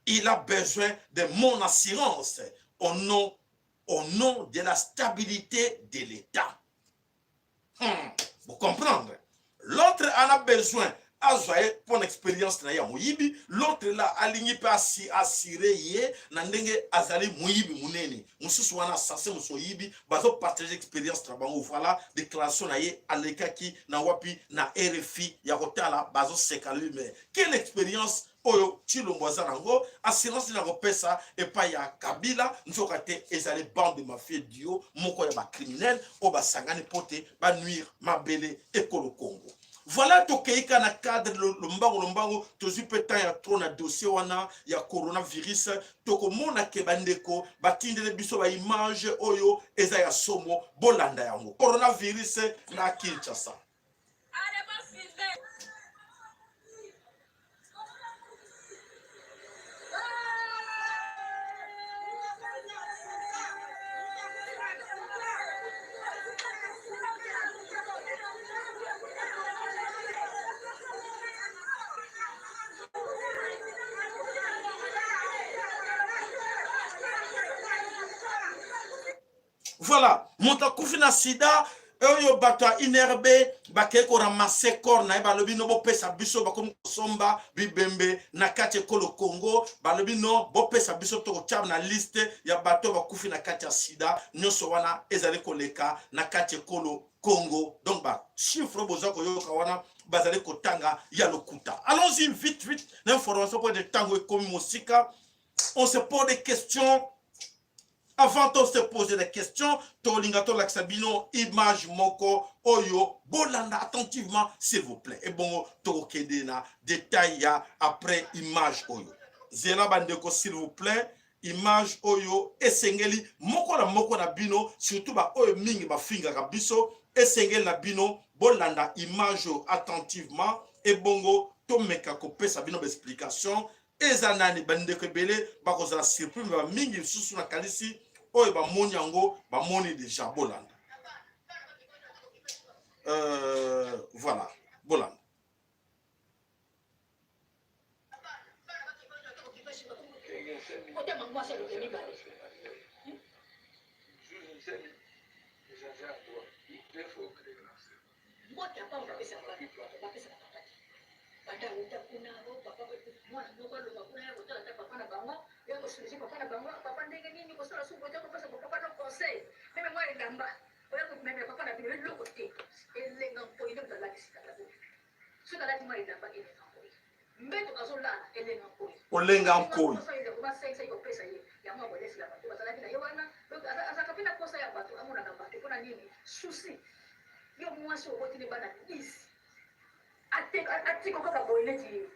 il a besoin de mon assurance au nom de la stabilité de l'État. Vous comprenez? L'autre en a besoin azwa ye mpo na expérience na ye ya moyibi. L'autre là alingi mpe assurer ye na ndenge azali moyibi monene. Mosusu wana assassin, mosusu oyibi, bazopartage expérience na bango. Voilà déclaration na ye alekaki na wapi? Na RFI ya kotala, bazoseka lui. Mais quelle expérience oyo Tshilombo aza nango, assurance na kopesa epai ya Kabila? Nzoka te ezali bande de mafia dio moko ya bacriminel oyo basangani mpo te banuire mabele ekolo Congo. Voilà, tokei ka na cadre lombango lombango, tozwi mpe temps ya trop na dossier wana ya coronavirus. Tokomona ke bandeko batindeli biso baimage oyo eza ya somo, bolanda yango, coronavirus na Kinshasa. Allez, bon, filmer. Voilà, moto akufi na sida oyo, bato ya INRB bakei koramasser corps na ye, balobi no bopesa biso, bakomi kosomba bibembe na kati ekolo Congo. Balobi no bopesa biso, tokotia na liste ya bato bakufi na kati ya sida. Nyonso wana ezali koleka na kati ekolo Congo. Donc bachiffre boza koyoka wana bazali kotanga ya lokuta. Allons-y vite vite na information po ete ntango ekomi mosika. On se pose des questions. Avant to se poser des questions, tolinga tolakisa bino image moko oyo, bolanda attentivement, s'il vous plaît. Ebongo tokokende na détail ya après image oyo. Zela bandeko, s'il vous plaît. Image oyo esengeli moko na moko na bino, surtout baoyo mingi bafingaka biso, esengeli na bino bolanda image oyo attentivement. Ebongo tomeka kopesa bino baexplication. Eza nani? Bandeko ebele bakozala surpris, me bamingi lisusu nakanisi oyo bamoni yango bamoni deja. Bolanda voilà, bolanda. Mbote ya pamba bapesaka bana, bapesaka papa te. Banda awuta kuna, o papa mwana moko alongwa kuna ya kotala ata papa na bango, ya kosolise papa na bango, papa ndenge nini kosala suku te kopesa papa no conseil. Meme mwa elamba oya komemela papa na bino eloko te. Elenga nkoi nde moto alakisi tata oyo. Soki alati mwa elamba elenga nkoi. Mbeto azolala elenga nkoi. Olenga nkoi. Basalisa ye kopesa ye yango akolesela bato bazalaki na ye wana. Donc azalaka mpe na posa ya bato, amonaka bato mpo na nini? Souci. Yo mwasi oboti ne bana 10 atiko kaka boye neti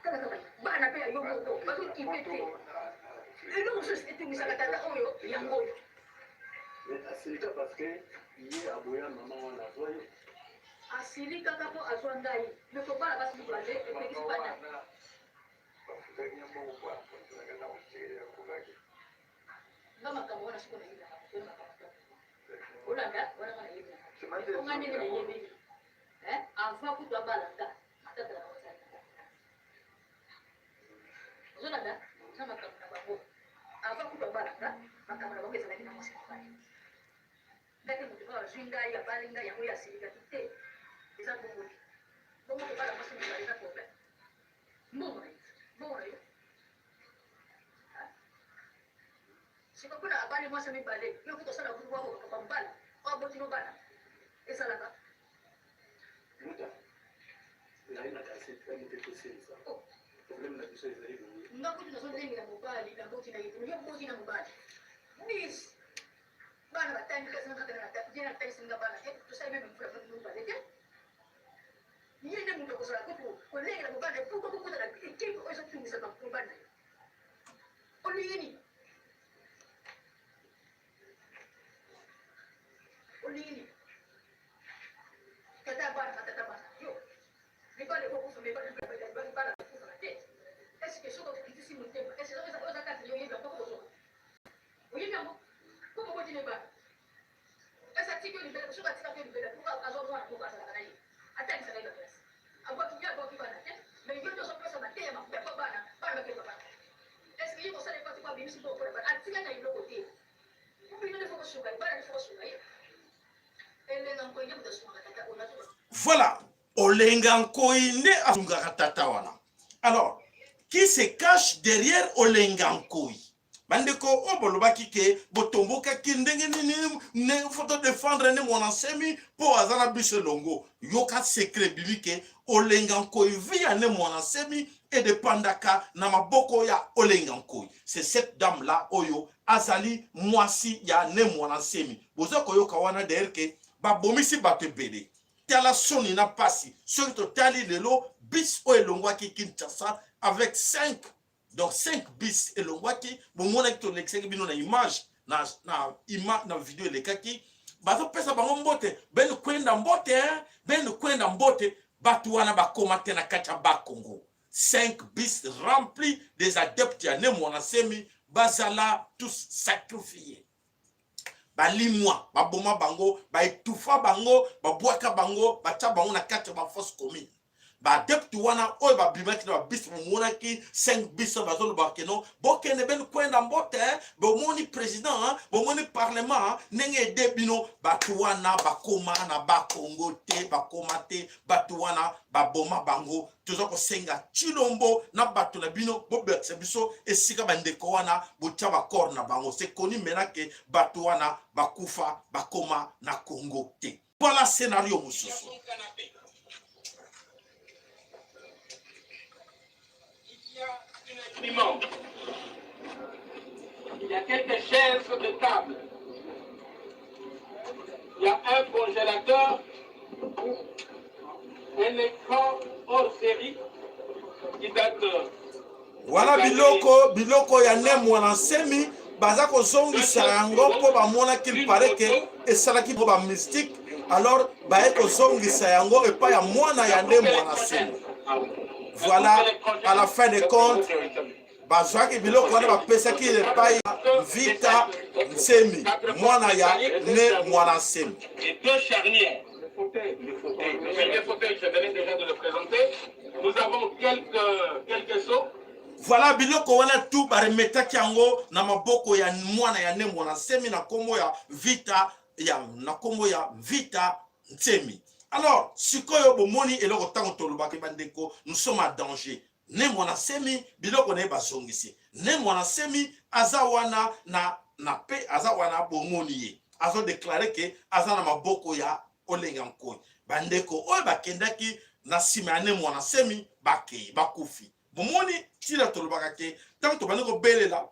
kaka kaka bana mpe ya yo moko bazokipe te. Eloko mosusu etungisaka tata oyo yango oyo. Asilika parce que ye aboya mama wana azwa ye. Asilika kaka mpo azwa ngai me kobala basi mibale epekisi bana. Nga makambo wana siko nayebelaka moto wana makambo te. Olanda wana nga nayebelaka. Po nga ndenge nayebeli eh, avant kutu abala nga matata na bango ezalaki na bango. Ozolanda eza makambo na bango avant kutu abala nga makambo na bango ezalaki na mwasi mobali. Nga te moto kaka azwi ngai abali ngai yango ye asilikaki te. Eza bongo te. Bongo kobala mwasi mobali eza problème. Mbongo na yo, mbongo na yo. Siko kuna abali mwasi mibale, yo kutu osala kutu wako papa mobali, oyo aboti no bana. Ezalaka. Muta, ezali na kasi ya moke tosilisa. Oh. Problème na biso ezali boye. Nga kutu nazolengela mobali, naboti na ye te, yo oboti na mobali. Bis. Bana batangi kasi nga kaka na ye natangisi nga bana te, tosali meme mvula mibale te. Ye nde moto akozala kutu kolengela mobali na ye, pourquoi kokota na equipe oyo ezotungisa mobali na yo? Olingi nini? Olingi nini? Tata ya bana, tata bana yo mibali ekokufa, mibali bana bakufaka te. Est-ce soki okitisi motema, est-ce oza kati na yo oyebi yango kozwa oyebi yango mpo boboti ne bana Kasi atiki yo libela, soki atikaki yo libela, pourquoi azwa mwana moko azalaka na ye? Atangisaka ye ba classe. Abwaki ye abwaki bana te, mais yo nde ozopesa mateya mabe mpo bana, bana bakende bana. Est-ce que ye kosala efforti mpo abimisi mbongo mpo na bana? Atika na eloko te. Mpo bino nde faut kosunga ye, bana nde faut kosunga ye. Elenga nkoyi nde moto asungaka tata oyo nazo. Voilà, Olenga Nkoyi nde asungaka tata wana. Alors, qui se cache derrière Olenga Nkoyi? Bandeko oyo bolobaki ke botombokaki ndenge nini ne faut to défendre ne mwana nsemi mpo aza na biso elongo. Yoka secret ebimi ke Olenga Nkoyi vie ya ne mwana nsemi edepandaka na maboko ya Olenga Nkoyi. C'est cette dame là oyo azali mwasi ya ne mwana nsemi. Boza koyoka wana d'ailleurs ke babomisi bato ebele. Tala soni na pasi soki totali lelo bis oyo elongwaki Kinshasa avec 5 donc 5 bis elongwaki, bomonaki tolekisaki bino na image na, na, ima, na video elekaki, bazopesa bango mbote ben kwenda mbote hein? Ben kwenda mbote. Bato wana bakoma te na kati ya Bakongo. 5 bis rempli des adeptes ya Ne Muanda Nsemi bazala tous sacrifiés. Balimwa, baboma bango, baetufa bango, babwaka bango, batya bango na kati ya bafosse commune. Baadepte wana oyo babimaki na babisi, bomonaki 5 bis bazoloba keno bokende ben kwenda mbote, bomoni président, bomoni parlement ndenge ede bino. Bato wana bakoma na Bakongo te, bakoma te. Bato wana baboma bango. Toza kosenga Tshilombo na bato na bino bobekisa biso esika bandeko wana botia bakor na bango. C'est connu maintenant que bato wana bakufa, bakoma na Congo te. Voilà scénario mosusu. Il y a quelques chaises de table. Il y a un congélateur, un écran hors série qui date. Wana biloko biloko ya ne mwana nsemi baza kozongisa yango mpo bamonaki il paraît que esalaki mpo ba mystique, alors baye kozongisa yango epai ya mwana ya ne mwana nsemi. Voilà, à la fin de compte, bazwaki biloko wana bapesaki epai ya Vita Nsemi, mwana ya Ne Mwana Nsemi. Voilà biloko wana tout baremetaki yango na maboko ya mwana ya Ne Mwana Nsemi na nkombo ya Vita ya na nkombo ya Vita Nsemi. Alors sikoyo bomoni eloko ntango tolobaki bandeko, nous sommes en danger. Ne Mwana Nsemi biloko na ye bazongisi. Ne Mwana Nsemi aza wana na na pe aza wana bomoni ye azo declare ke aza na maboko ya Olenga Nkoy. Bandeko oyo bakendaki na nsima ya Ne Mwana Nsemi bakei bakufi. Bomoni ntina tolobaka ke ntango tobandi kobelela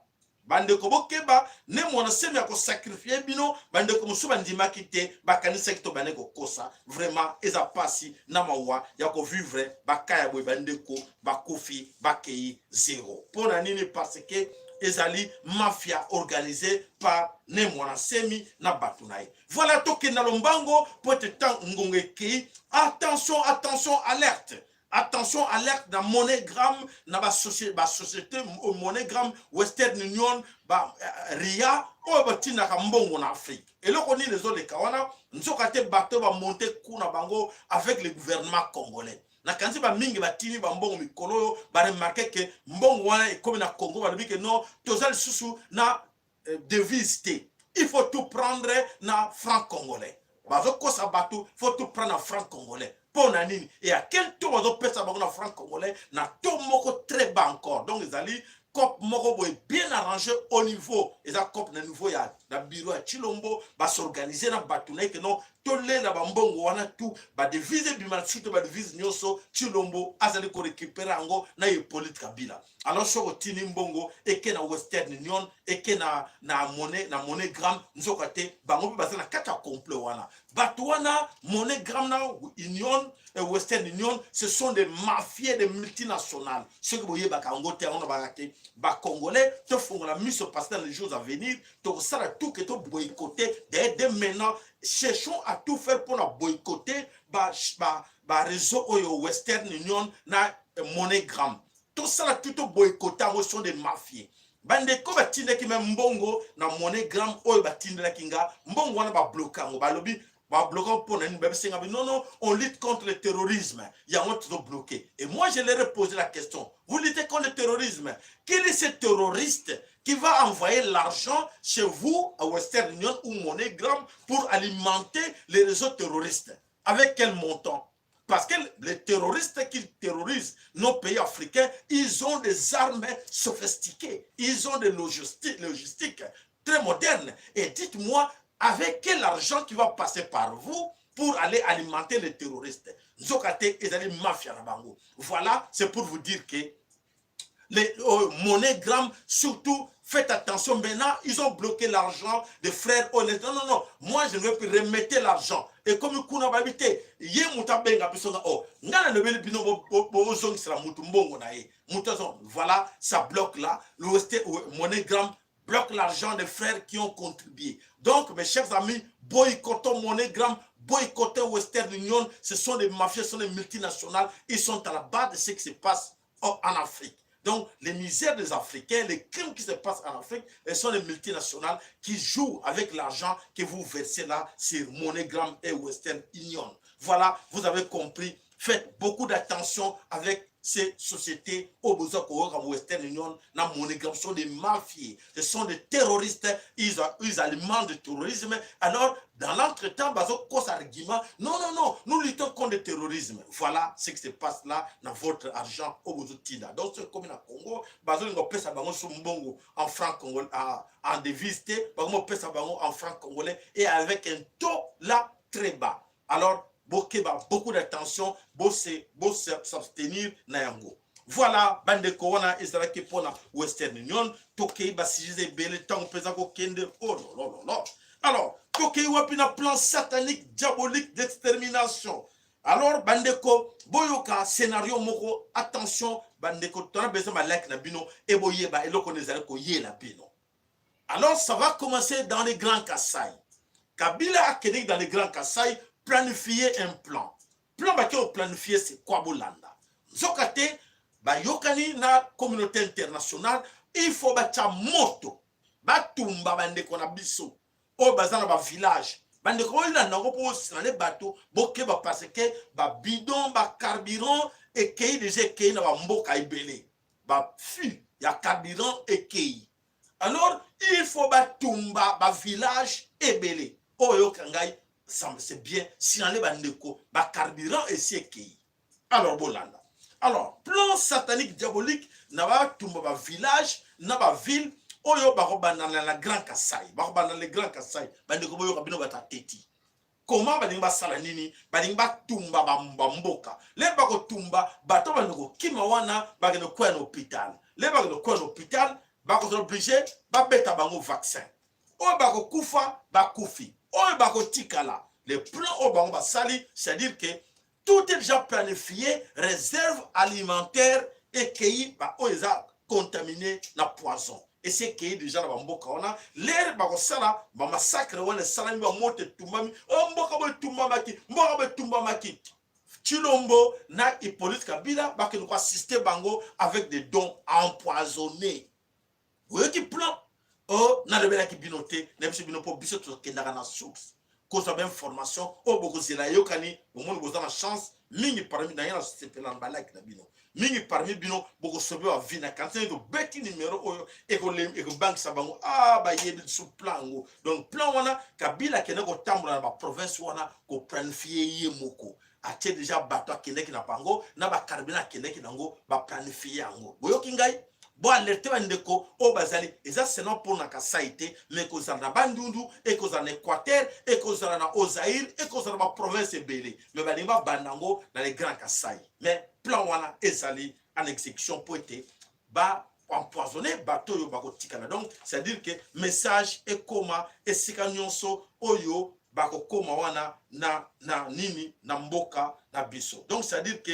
bandeko bokeba, Ne Mwana Nsemi akosakrifie bino. Bandeko mosusu bandimaki te, bakanisaki tobandi kokosa. Vraiment eza pasi na mawa ya kovivre baka ya boye, bandeko bakufi bakei zero. Mpo na nini? Parce que ezali mafia organisée par Ne Mwana Nsemi na bato na ye. Voilà, tokenda lombango mpo ete ntango ngonga ekei. Attention, attention, alerte. Attention, alerte na MoneyGram, na ba société, ba société MoneyGram, Western Union, ba RIA, oyo batindaka mbongo na Afrique. Eloko nini ezoleka wana? Nzoka te bato ba monter kuna bango avec le gouvernement congolais. Nakanisi ba mingi batindi ba mbongo mikolo oyo, ba remarquer que mbongo wana ekomi na Congo, balobi que non, toza lisusu na devise te. Il faut tout prendre na franc congolais. Bazokosa bato, faut tout prendre na franc congolais. Mpo na nini? Et à quel taux bazopesa bango na franc congolais? Na taux moko très bas encore. Donc ezali cop moko boye bien arrangé au niveau, eza cop na niveau ya na bureau ya Tshilombo, basorganize na bato na ye ke non, tolela bambongo wana tout badevise ebima na surtout badevise nyonso Tshilombo azali korécupere yango na Hippolyte Kabila. Alors soki otindi mbongo eke na Western Union, eke na na monnaie na MoneyGram, nzoka te bango mpe baza na kati ya complot wana. Bato wana MoneyGram na Union, Western Union, ce sont des mafieux des multinationales. Soki boyebaka yango te, yango nabaka te bacongolais tofongola miso, parce que dans les jours à venir tokosala tout ke to boycotter. D'ailleurs dès maintenant cherchons à tout faire mpona boycotter ba, ba, ba réseau oyo Western Union na MoneyGram. Tosala tout to boycotter yango, sont des mafieux. Bandeko batindaki me mbongo na MoneyGram oyo batindelaki nga mbongo wana, babloke yango, balobi babloke mpo na nini? Babisenga bi non, non, on lutte contre le terrorisme, yango tozobloke. Et moi je leur ai posé la question: vous luttez contre le terrorisme, quel est ce terroriste qui va envoyer l'argent chez vous à Western Union ou MoneyGram pour alimenter les réseaux terroristes? Avec quel montant? Parce que les terroristes qui terrorisent nos pays africains, ils ont des armes sophistiquées, ils ont des logistiques très modernes. Et dites-moi, avec quel argent qui va passer par vous pour aller alimenter les terroristes? Nzoka te ezali mafia na bango. Voilà, c'est pour vous dire que les MoneyGram, surtout, faites attention. Maintenant, ils ont bloqué l'argent des frères honnêtes. Non, non, non. Moi, je ne veux plus remettre l'argent. Et comme kuna babi te, ye mutu abenga biso nga, oh, nga na lobeli bino bozongisela mutu mbongo na ye. Mutu azo, voilà, ça bloque là. Le MoneyGram bloque l'argent des frères qui ont contribué. Donc, mes chers amis, boycottons MoneyGram, boycottons Western Union. Ce sont des mafieux, ce sont des multinationales. Ils sont à la base de ce qui se passe en Afrique. Donc, les misères des Africains, les crimes qui se passent en Afrique, ce sont les multinationales qui jouent avec l'argent que vous versez là sur MoneyGram et Western Union. Voilà, vous avez compris. Faites beaucoup d'attention avec ces sociétés au besoin comme Western Union, na MoneyGram, sont des mafieux, ce sont des terroristes, ils alimentent le terrorisme. Alors, dans l'entretemps, bazo cause argument, non, non, non, nous luttons contre le terrorisme. Voilà ce qui se passe là dans votre argent au besoin tinda. Donc, c'est comme na Congo, bazo lingo pesa bango so mbongo en franc congolais, en devise te, bango pesa bango en franc congolais et avec un taux là très bas. Alors, bokeba, beaucoup d'attention, bo s'abstenir na yango. Voilà, bandeko wana ezalaki mpona Western Union. Tokei basujets ebele, ntango mpenza kokende. Oh lolololo. Alors, tokei wapi? Na plan satanique diabolique d'extermination. Alors bandeko, boyoka scénario moko. Attention bandeko, tona besoin balike na bino e boyeba eloko nde ezali koyela bino. Alors, ça va commencer dans les Grands Kasaï. Kabila akendeki dans les Grands Kasaï planifier un plan. Plan bake oplanifier, c'est quoi? Bolanda. Nzoka te. Bayokani na communauté internationale, il faut batya moto, batumba bandeko na biso oyo baza na bavillage. Bandeko bolanda yango mpo osinale bato bokeba, parce que babidon bacarburant ekei deja, ekei na bamboka ebele, bafus ya carburant ekei. Alors il faut batumba bavillage ebele oyo. Yoka ngai, c'est bien signale bandeko, bacarburant esi ekei. Alors bolanda, alors plan satanique diabolique na batumba bavillage na baville oyo bakobandana na Grand Kasai, bakobanda le Grand Kasai. Bandeko boyoka, bino bato ateti koma balingi basala nini? Balingi batumba bamboka. Le bakotumba bato, bande kokima wana, bakende koya na hôpital. Le bakende koya na hôpital, bakozala obligé babeta bango vaccin. Oyo bakokufa bakufi, oyo bakotikala. Le plan oyo bango basali, c'est-à-dire que tout est déjà planifié. Réserve alimentaire ekei, oyo eza contaminé na poison esi ekei déjà na bamboka wana. Lere bakosala bamassacre wana esalami, bamoto etumbami, oyo mboka bo etumbamaki, mboka bo etumbamaki. Chilombo na Hippolyte Kabila bakende koassister bango avec des dons empoisonnés. Oyoki plan o nalobelaki bino te na biso bino, mpo biso tokendaka na source kozwa bainformation oyo bokozela. Eyokani, bomoni boza na chance mingi parmi na ye, na sepela na balike na bino mingi. Parmi bino bokosobe bavi na kanisa nini, tobeti numero oyo ekobangisa bango. A bayebi lisu plan yango. Donc plan wana, Kabila akende kotambola na baprovince wana koplanifier ye moko, atie déjà bato akendaki na bango na bacarburant akendaki nango, baplanifier yango. Boyoki ngai, boalerte bandeko oyo bazali. Eza seulement mpona Kasai te, mais ekozala na Bandundu, ekozala na Équateur, ekozala na Haut-Zaïre, ekozala na baprovince ebele. Mais balingi babanda yango na le Grand Kasai. Mais plan wana ezali en exécution mpo ete ba empoisonné bato oyo bakotikala. Donc c'est à dire que message ekoma esika nyonso oyo bakokoma wana na nini, na mboka na biso. Donc c'est à dire que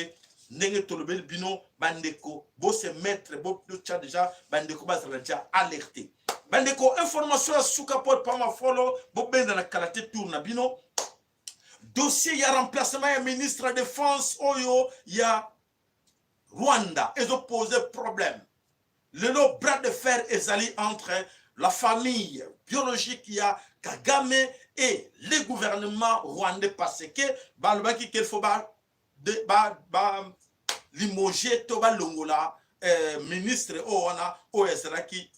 ndenge tolobeli bino bandeko, bose mettre, botya déjà bandeko bazala déjà alerté. Bandeko, information ya suka po pama folo, bobenda na kala te tour na bino. Dossier ya remplacement ya ministre ya défense oyo ya Rwanda ezopose problème lelo. Bras de fer ezali entre la famille biologique ya Kagame et le gouvernement rwandais, parce que balobaki qu'il faut ba, de, ba, ba limoger to balongola ministre oyo wana oyo ezalaki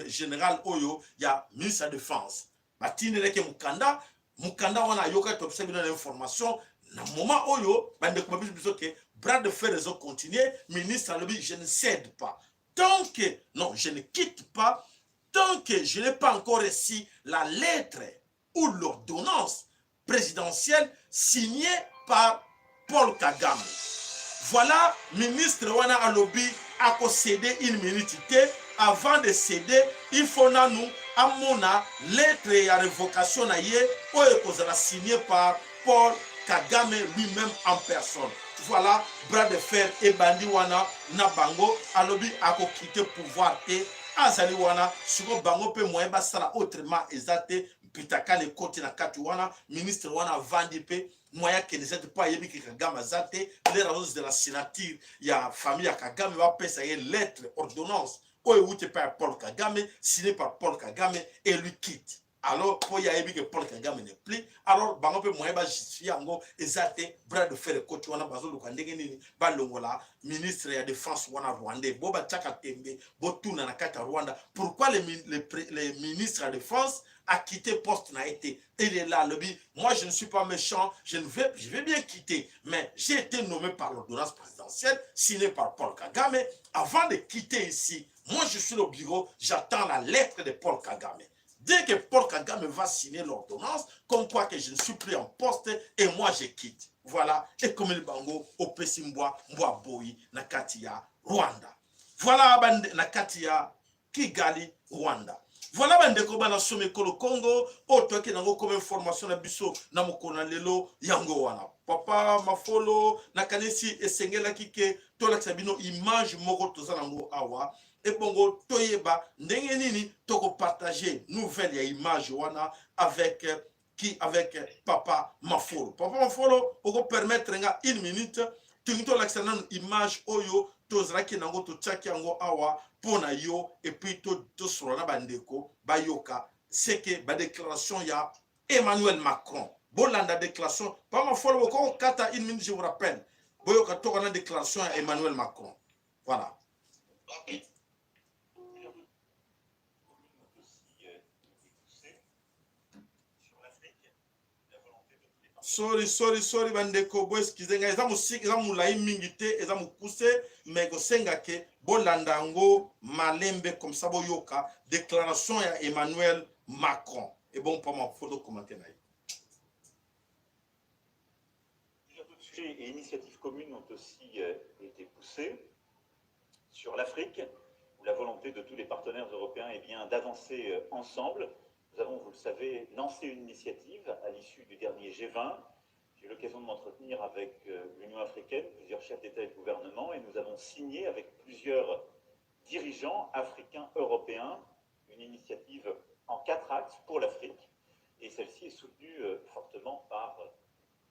général oyo ya ministre ya défense. Batindelaki mokanda. Mokanda wana ayokaki, topesa bino na information na moment oyo. Bandeko babiso biso ke bras de fer ezocontinue. Ministre alobi: "Je ne cède pas tant que, non, je ne quitte pas tant que je n'ai pas encore reçu la lettre ou l'ordonnance présidentielle signée par Paul Kagame." Voilà, ministre wana alobi akocéder une minute te. Avant de céder, il faut nanu amona lettre ya révocation na ye oyo ekozala signé par Paul Kagame lui-même en personne. Voilà, bras de fer ebandi wana na bango. Alobi akoquitter pouvoir te, azali wana. Sikoyo bango mpe moyen basala autrement eza te. Mpitakala ekoti na kati wana. Ministre wana avandi mpe, moyen akende eza te, mpo ayebi ke Kagame aza te. Lere azozela signature ya famille ya Kagame, bapesa ye lettre ordonnance oyo ewuti epai ya Paul Kagame, signé par Paul Kagame, et lui quitte. Alors mpo ye ayebi ke Paul Kagame n'est plus. Alors bango mpe moyen bajustifie yango eza te. Bras de fer ekoti wana, bazoluka ndenge nini balongola ministre ya défense wana rwandais. Bo batiaka tembe, botuna na kati ya Rwanda pourquoi le ministre ya défense a quitté poste na été. Il est là, alobi: "Moi, je ne suis pas méchant, je ne vais, je vais bien quitter, mais j'ai été nommé par l'ordonnance présidentielle signée par Paul Kagame. Avant de quitter ici, moi, je suis au bureau, j'attends la lettre de Paul Kagame. Dès que Paul Kagame va signer l'ordonnance, comme quoi que je ne suis plus en poste, et moi, je quitte." Voilà, et comme le bango, opesi mbwa, mbwa boyi, na kati ya Rwanda. Voilà, na kati ya Kigali, Rwanda. Voilà bandeko bana somi ekolo Congo, oyo toyaki nango comme information na biso na mokolo na lelo yango wana. Papa Mafolo, nakanisi esengelaki ke tolakisa bino image moko toza nango awa, ebongo toyeba ndenge nini tokopartage nouvelle ya image wana avec qui? Avec papa Mafolo. Papa Mafolo, okopermettre nga une minute, tolingi tolakisa nanu image oyo. tozalaki nango totiaki yango awa mpo na yo et puis tosolola na bandeko bayoka seke badéclaration ya Emmanuel Macron. Bolanda déclaration Papa Mafolo, bokokata une minute, je vous rappelle, boyoka toka na déclaration ya Emmanuel Macron. Voilà. Sorry, sorry, sorry, bandeko, boexcuser ngai, eza mosika, eza molai mingi te, eza mokuse, mais kosenga ke bolanda yango malembe, comme ça boyoka déclaration ya Emmanuel Macron. Et bon, Papa Mafolo, commenter na ye. Plusieurs autres sujets et initiatives communes ont aussi été poussées sur l'Afrique, où la volonté de tous les partenaires européens est bien d'avancer ensemble. Nous avons, vous le savez, lancé une initiative à l'issue du dernier G20. J'ai eu l'occasion de m'entretenir avec l'Union africaine, plusieurs chefs d'État et de gouvernement, et nous avons signé avec plusieurs dirigeants africains, européens, une initiative en quatre axes pour l'Afrique, et celle-ci est soutenue fortement par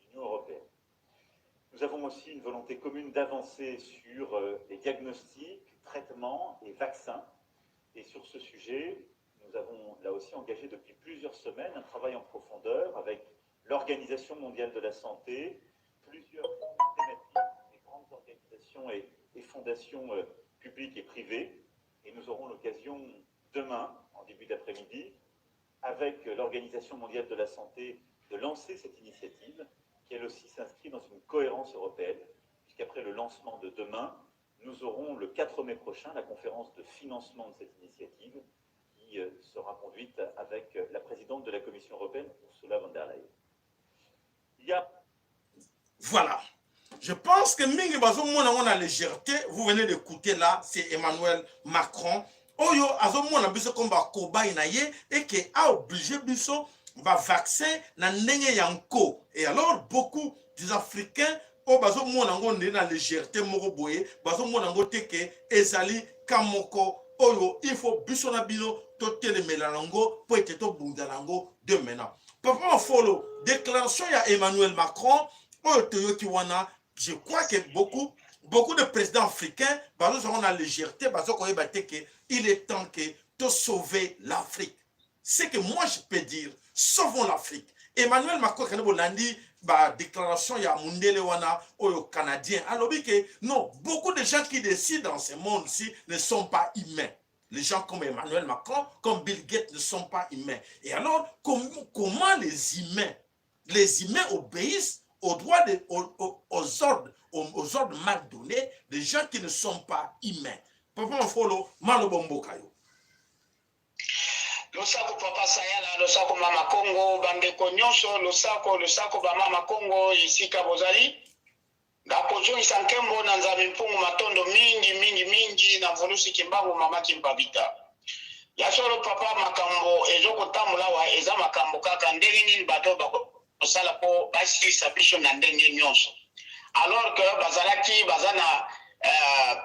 l'Union européenne. Nous avons aussi une volonté commune d'avancer sur les diagnostics, traitements et vaccins. Et sur ce sujet, nous avons là aussi engagé depuis plusieurs semaines un travail en profondeur avec l'Organisation mondiale de la santé, plusieurs thématiques, des grandes organisations et fondations publiques et privées. Et nous aurons l'occasion demain, en début d'après-midi, avec l'Organisation mondiale de la santé, de lancer cette initiative qui, elle aussi, s'inscrit dans une cohérence européenne, puisqu'après le lancement de demain, nous aurons le 4 mai prochain la conférence de financement de cette initiative qui sera conduite avec la présidente de la Commission européenne, Ursula von der Leyen. Il y a... Voilà. Je pense que mingi bazomona yango na légèreté. Vous venez d'écouter là, c'est Emmanuel Macron oyo azomona biso comme bacobayes na ye et que aoblige biso bavaccin na ndenge ya nko. Et alors beaucoup des Africains oyo bazomona yango nde na légèreté moko boye, bazomona yango te ke ezali ka moko oyo il faut biso na bino totelemela yango mpo ete tobunda yango de maintenant. Papa Mafolo, déclaration ya Emmanuel Macron oyo toyoki wana, je crois que beaucoup beaucoup de présidents africains bazozwango na légèreté, bazokoyeba te ke il est temps que to sauver l'Afrique. C'est que moi je peux dire, sauvons l'Afrique. Emmanuel Macron kende bolandi badéclaration ya mundele wana oyo canadien alobi ke non, beaucoup de gens qui décident dans ce monde-ci ne sont pas humains. Les gens comme Emmanuel Macron, comme Bill Gates ne sont pas humains. Et alors, comment les humains obéissent aux droits de, aux, aux, aux ordres, aux ordres mal donnés des gens qui ne sont pas humains? Papa Mafolo, maloba mboka yo. Losako papa Sayala, losako mama Kongo, bandeko nyonso, losako, losako bamama Kongo esika bozali. Nakozongisa nkembo na Nzambe mpungu, matondo mingi mingi mingi na mvulusi Kimbangu, mama Kimpabita. Ya solo papa, makambo ezokotambola awa eza makambo kaka ndenge nini bato bakosala mpo basilisa biso na ndenge nyonso, alors que bazalaki baza na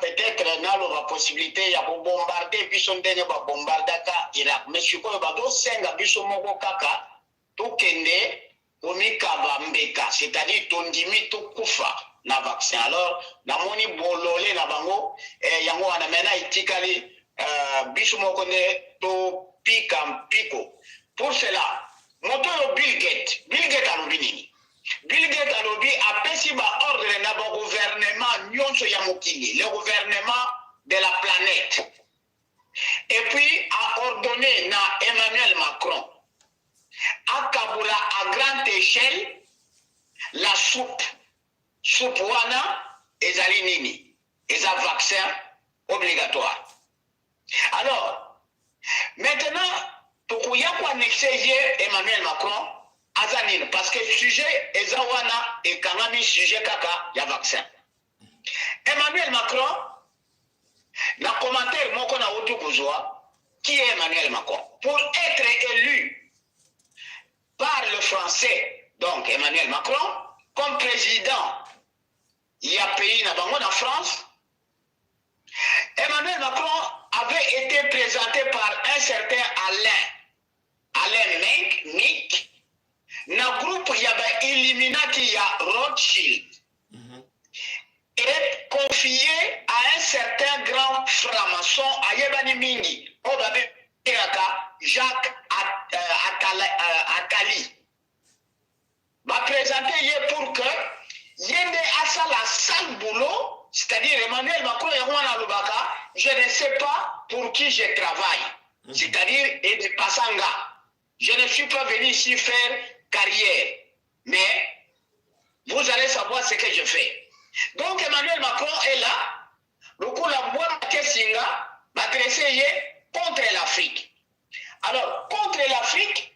peut-être naloba possibilité ya kobombarder biso ndenge babombardaka Irak. Mais sikoyo bazosenga biso moko kaka tokende komikaba mbeka, c'est-à-dire tondimi tokufa na vaccin. Alors namoni bolole na bango yango wana. Maintenant etikali biso moko nde topika mpiko. Pour cela, moto oyo Bill Gates, Bill Gates alobi nini? Bill Gates alobi apesi baordre na bagouvernement nyonso ya mokili, le gouvernement de la planète, et puis a ordonné na Emmanuel Macron akabola à grande échelle la soupe. Soupe wana ezali nini? Eza vaccin obligatoire. Alors maintenant tokoya koannexer ye Emmanuel Macron aza nini, parce que sujet eza wana ekangami sujet kaka ya vaccin. Emmanuel Macron, na commentaire moko na utu kozwa, qui est Emmanuel Macron pour être élu par le Français, donc Emmanuel Macron comme président ya pays na bango na France? Emmanuel Macron avait été présenté par un certain Alain, Alain Menk Mik, na groupe ya ba Illuminati ya Rothschild et confié à un Attali. Ba presenter ye pour que ye nde asala sale boulot, c'est-à-dire Emmanuel Macron yango wana alobaka je ne sais pas pour qui je travaille, c'est-à-dire edepassa nga, je ne suis pas venu ici faire carrière, mais vous allez savoir ce que je fais. Donc Emmanuel Macron est là, lokola mbwa batie singa, ba dresser ye contre l'Afrique. Alors contre l'Afrique,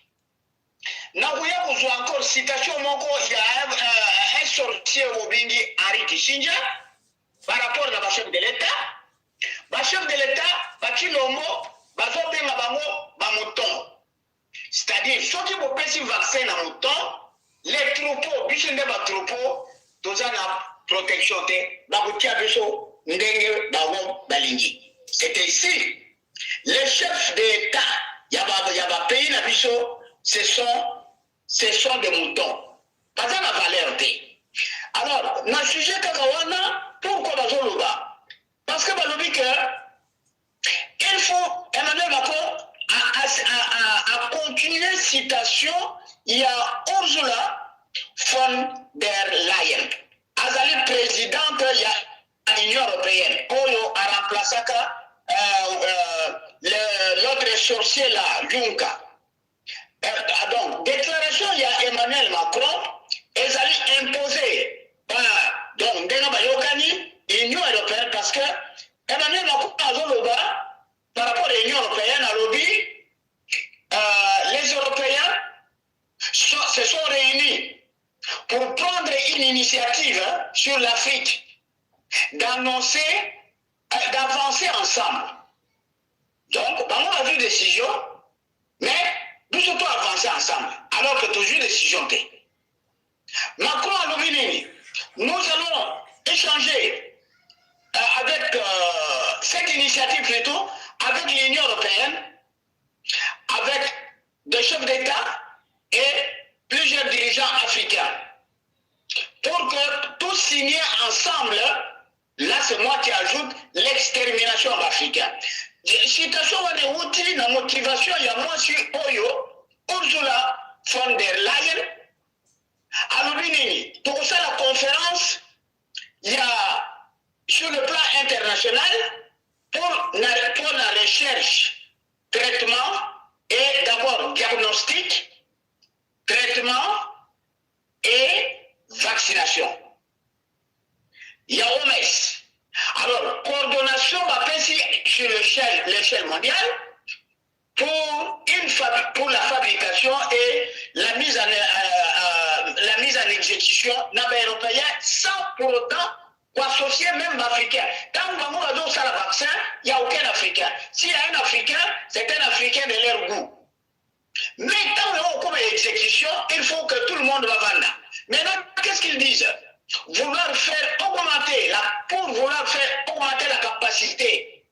Nakoya kozwa encore citation moko ya un, un sorcier obengi Henri Kissinger par rapport na ba chef de l'État. Ba chef de l'État ba Tshilombo bazobenga bango ba mouton. C'est-à-dire soki bopesi vaccin na mouton, les troupeaux, biso nde ba troupeaux toza na protection te, bakotia biso ndenge bango balingi. C'est ici Les chefs d'etat ya ba ya ba pays na biso ce sont ce sont des moutons. Baza na valeur te. Alors na sujet kaka wana pourquoi bazoloba? Parce que balobi que il faut Emmanuel Macron a, a, a, a, a continuer citation ya Ursula von der Leyen. Azali présidente ya Union européenne oyo a remplaçaka euh, euh, l'autre sorcier là Juncker. Euh, donc déclaration ya Emmanuel Macron ezali imposée par donc ndenge bayokani Union européenne parce que Emmanuel Macron azoloba par rapport à l'Union européenne alobi euh, les Européens se sont réunis pour prendre une initiative sur l'Afrique, d'annoncer, euh, d'avancer ensemble. Donc, bango bazwi décision, mais biso to avancer ensemble, alors que tozwi décision te. Macron alobi nini? Nous allons échanger euh, avec euh, cette initiative plutôt, avec l'Union européenne, avec des chefs d'État et plusieurs dirigeants africains pour que tous signions ensemble, là c'est moi qui ajoute l'extermination africaine. Citation wana euti na motivation ya mwasi oyo Ursula von der Leyen alobi nini tokosala conférence ya sur le plan international pour na, pour la recherche traitement et d'abord diagnostic traitement et vaccination ya OMS. Alors, coordination bapesi sur l'échelle l'échelle mondiale pour, une pour la fabrication et la mise en, euh, euh, la mise en exécution na ba européen sans pour autant koassocier même baafricain. Ntango bango bazosala vaccin, il y a aucun africain. S'il y a un africain, c'est un africain de leur goût. Mais tant yango okoma exécution, il faut que tout le monde bavanda. Maintenant, qu'est-ce qu'ils disent? Vouloir faire augmenter la, pour vouloir faire augmenter la capacité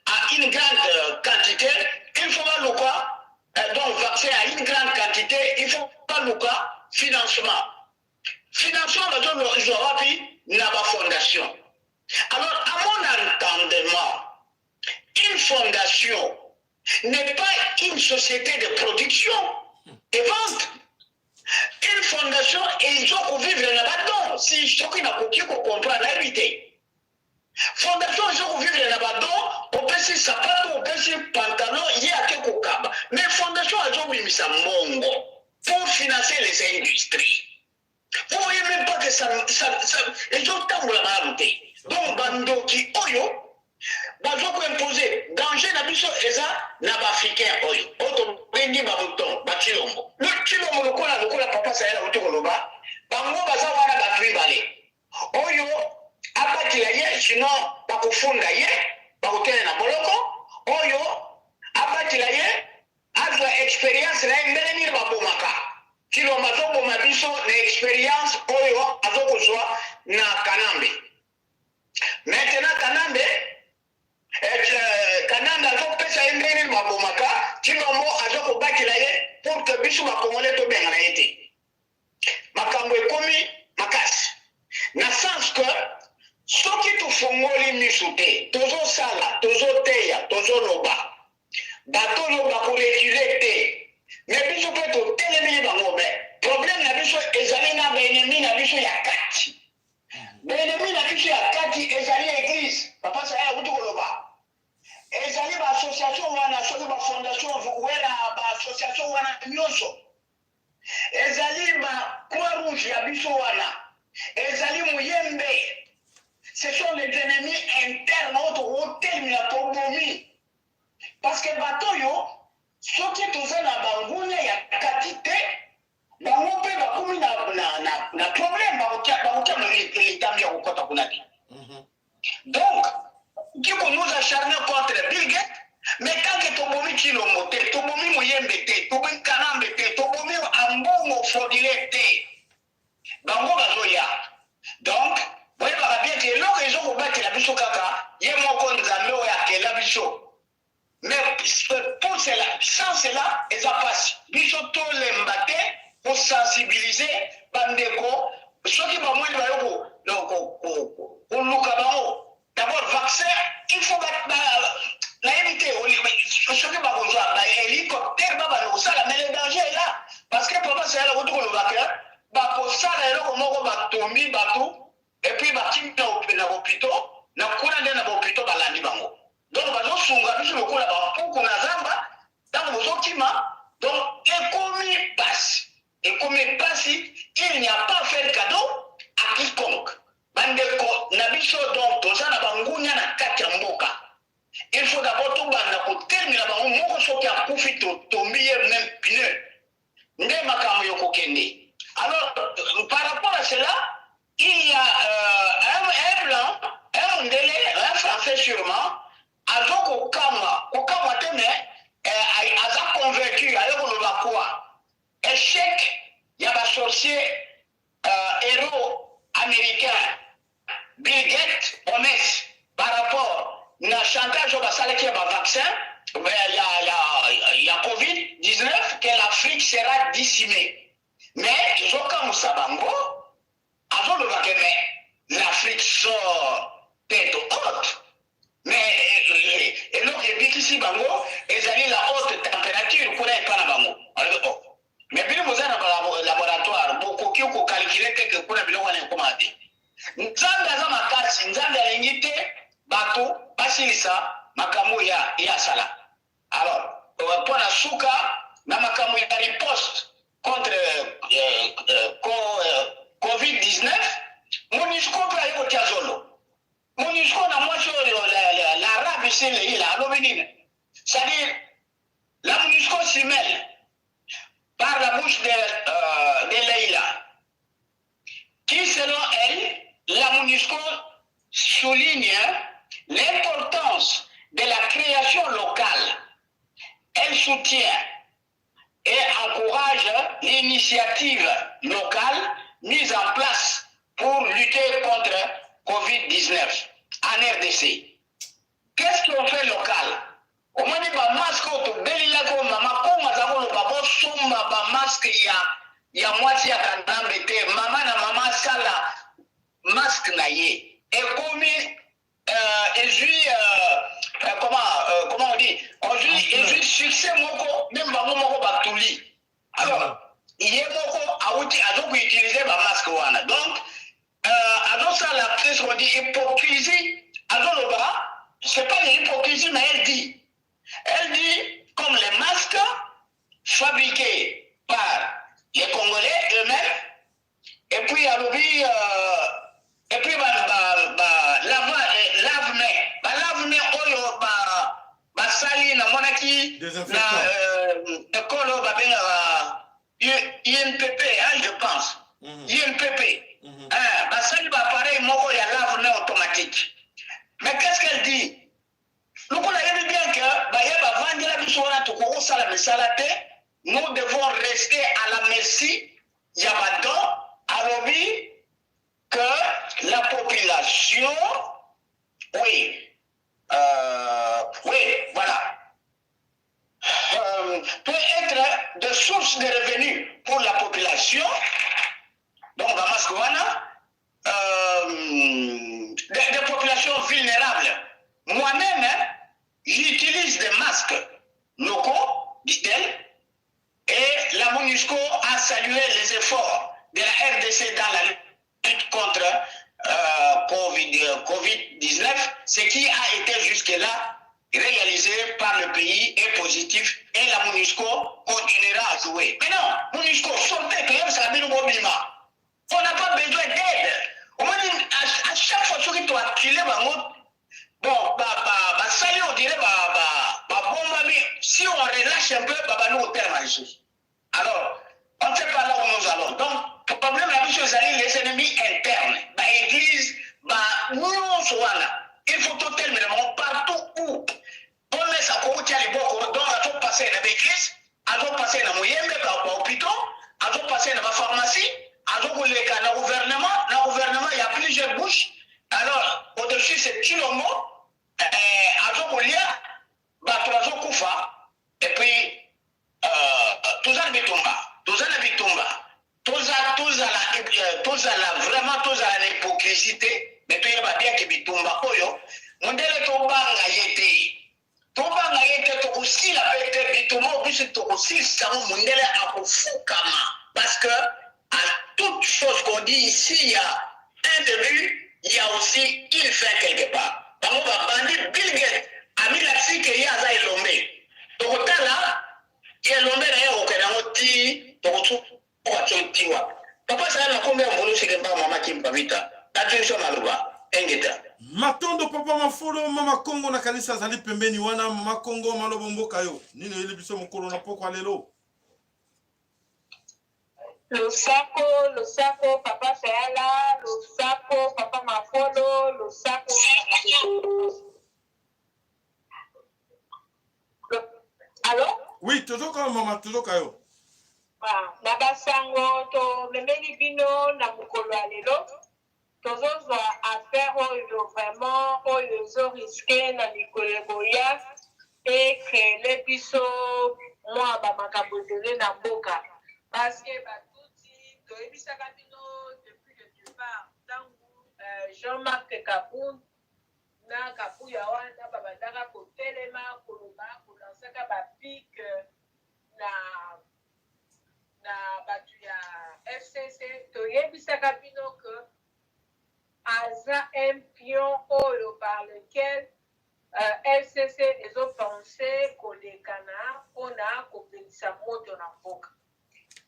à une grande euh, quantité, il faut baluka euh, donc vaccin à une grande quantité, il faut baluka financement. Financement bazozwa wapi? Na bafondation. Alors, à mon entendement, une fondation n'est pas une société de production et vente. Une fondation ezokovivre na badon. Si soki nakoki kocomprendre, nayebi te. Fondation ezokovivre na badon, opesi sapato, opesi pantalon, ye ake kokaba. Mais fondation azobimisa mbongo pour financer les industries. Vous voyez même pas que ça, ça, ça, ezotambola malamu te. Donc bandoki oyo bazo koimpose danger na biso eza na baafricain oyo oyo tobengi bamouton bachilombo. Le Tshilombo lokola lokola papa Sahel auti koloba, bango baza wana bato mibale oyo abatela ye, sinon bakofunda ye, bakokende na boloko. Oyo abatela ye azwa experience na ye ndenge nini babomaka. Tshilombo azoboma biso na experience oyo azokozwa na Kanambe. Maintenant Kanambe Kanambe azopesa ye ndenge nini babomaka. Tshilombo azokobatela ye pour que biso bakongole tobengana ye te. Makambo ekomi makasi na sens que soki tofongoli miso te, tozosala, tozoteya, tozoloba, bato oyo bakorekile te, me biso mpe totelemi. biso wana nyonso, ezali ba croix rouge ya biso wana, ezali Muyembe. Ce sont les ennemis internes oyo tokotelemela, tobomi, parce que bato oyo, soki toza na bangunia ya kati te, bango mpe bakomi na problème, bakotia litambi ya kokɔta kuna te. Donc qui nous acharne contre Bill Gates, mais tant que tobomi Tshilombo te, tobomi Muyembe te, tobomi Kanambe te, tobomi Ambongo frauduleux te, bango bazoya. Donc boyebaka bien ke eloko ezokobatela biso kaka ye moko Nzambe oyo akela biso. Mais pour cela, sans cela, eza mpasi. Biso tolemba te kosensibiliser bandeko. Soki bamoni bayo koluka bango d'abord vaccin, il faut, nayebi te soki bakozwa bahélicoptère, babanda kosala. Mais le danger est là, parce que papa Sayala koti koloba ke bakosala eloko moko, batombi bato et puis bakimi na bopito na kuna nde na bopito balandi bango. Donc bazosunga biso lokola bapuku na zamba ntango bozokima. Donc ekomi pasi, ekomi pasi. Il n'y a pas faire cadeau à quiconque, bandeko na biso. Donc toza na bangunia na kati ya mboka. Il faut d'abord tobanda kotelemela bango moko. Soki akufi, totombi ye même pneu nde makambo yokokende. Alors, par rapport à cela, il y a un blanc, un mondele, un Français sûrement, azo kokamwa, kokamwa te, mais aza convaincu. Aye koloba quoi? Échec ya basorcier héros américain Bill Gates, OMS, par rapport na chantage oyo basalaki ya bavaccin ya COVID-19, que l'Afrique sera décimée. Mais ezokamwisa bango. Azoloba ke mais l'Afrique sort tête haute. Mais eloko ebikisi bango ezali la haute température kuna epa na bango. Oh. Mais bino boza na laboratoire, bokoki kocalculer te ke kuna biloko wana ekomaka te. Nzambe aza makasi. Nzambe alingi te bato basilisa makambo ya ye asala. Alors, mpo na suka na makambo ya riposte contre COVID-19, MONUSCO mpe aye kotia zolo. MONUSCO na mwasi oyo l'Arabe ici, Leila, alobi nini? C'est-à-dire la MONUSCO s'y mêle par la bouche de Leila, qui selon elle, la MONUSCO souligne l'importance de la création locale. Elle soutient et encourage l'initiative locale mise en place pour lutter contre COVID-19 en RDC. Qu'est-ce qu'on fait local? Omoni bamasque oyo tobelelaki, oyo mama Kongo aza koloba, bosomba bamasque ya mwasi ya Kanambe te. Mama na mama asala masque na ye. Ekomi ezwi comment on dit, ozwi, ezwi succès moko, même bango moko batuli. Alors ye moko awuti azokoutiliser bamasque wana. Donc azosala, qu'est-ce qu'on dit, hypocrisie. Azoloba, c'est pas de l'hypocrisie, mais elle dit comme les masques fabriqués par les Congolais eux-mêmes, et puis alobi et puis ba lave-main, ba lave-main oyo ba basali, namonaki na ekolo oyo babengaka INPP, hein, je pense. INPP. Hein, basali baappareil moko ya lave-main automatique. Mais qu'est-ce qu'elle dit? Lokola yebi bien ke baye bavandela biso wana, tokokosala misala te, nous devons rester à la merci ya badon. Alobi que la population, oui, voilà, peut être de source de revenus pour la population. Donc bamasque wana, des populations vulnérables. Moi-même, hein, j'utilise des masques locaux, dit-elle, et la MONUSCO a salué les efforts de la RDC dans la lutte contre COVID-19, ce qui a été jusque-là. réalisé par le pays est positif et la MONUSCO continuera à jouer. Mais non, MONUSCO, sortez, toyebisaka bino bobima. On n'a pas besoin d'aide. Omoni, à chaque fois soki toacule bango, bon, basali on dirait babombami, si on relâche un peu, babandi kotelema lisusu. Alors, on ne sait pas là où nous allons. Donc, problème na biso ezali les ennemis internes, ba église, ba nyonso wana. Il faut totelemela bango partout où promesse akoutia liboko. Donc azopase na baeglise, azopase na moyembe, bahôpitaux, azopase na bapharmacie, azokoleka na gouvernement. Na gouvernement, il y a plusieurs bouches. Alors, au-dessus, c'est Tshilombo, azokolia, bato bazokufa. Et puis toza na bitumba, toza na bitumba, tozala vraiment, tozala na hypocrisie te, mais toyeba bien ke bitumba oyo, mondele tobanga ye te, tobanga ye te, tokosila mpe te. Bitumba oyo biso tokosilisa yango, mondele akofukama, parce que à toute chose qu'on dit ici, il y a un début, il y a aussi une fin quelque part. Bango babandi, Bill Gates amilakisi ke ye aza elombe, tokotala elombe na ye akokende yango ti tokosuka tso ti wapi. Papa Sala, na kombe ya mvulu sekemba mama Kimpa Vita, natunisa maloba, engeta. Matondo, papa Mafolo. Mama Kongo na kanisa azali pembeni wana. Mama Kongo, malobo mboka yo nini oyeli biso mokolo na pokwa lelo? Losako, losako papa Sayala, losako papa Mafolo, losako. Allo? Oui, tozoka mama, tozoka yo. Ah, na basango tomemeli bino na mokolo ya lelo, tozozwa affaire oyo vraiment oyo ezorisquer na mikolo ekoya ecréer biso mwa bamakambo ebele na mboka, parce que batuti toyebisaka bino depuis le départ, ntango Jean-Marc Kabund na Kabuya wana babandaka kotelema, koloba, kolansaka bapiques na bato ya FCC, toyebisaka bino ke aza un pion oyo par lequel FCC ezopense kolekana mpona kopelisa moto na mboka.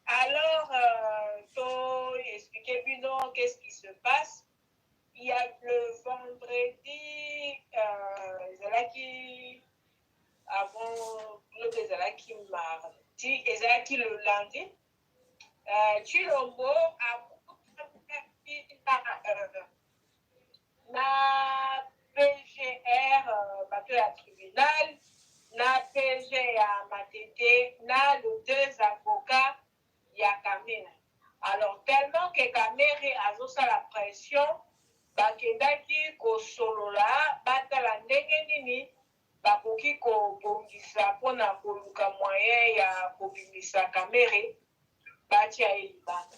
Alors to expliquer bino qu'est-ce qui se passe. Il y a le vendredi, ezalaki avant lobi, ezalaki mardi, ezalaki le lundi, Tshilombo akutaki na PGR, bato ya tribunal, na PG ya Matete, na le deux avocats ya Kamerhe. Alors, tellement que Kamerhe azosala pression, bakendaki kosolola, batala ndenge nini bakoki kobongisa mpona koluka moyen ya kobimisa Kamerhe, batia ye libanda.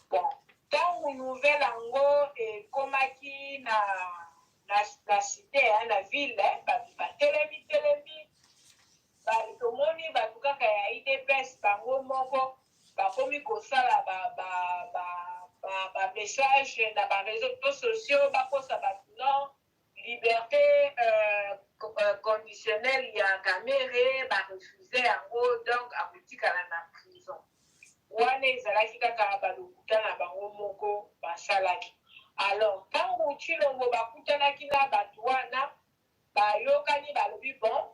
Bon, ntango nouvelle yango ekomaki na cité, na ville, bato batelemi telemi. Tomoni bato kaka ya UDPS bango moko bakomi kosala bamessage ba, ba, ba na baréseaux sociaux, bakosa bato: non, liberté conditionnelle ya Kamerhe barefuse yango, donc akotikala na prison. Wana ezalaki kaka balokuta na bango moko basalaki. Alors, ntango Tshilombo bakutanaki na bato wana, bayokani, balobi: bon,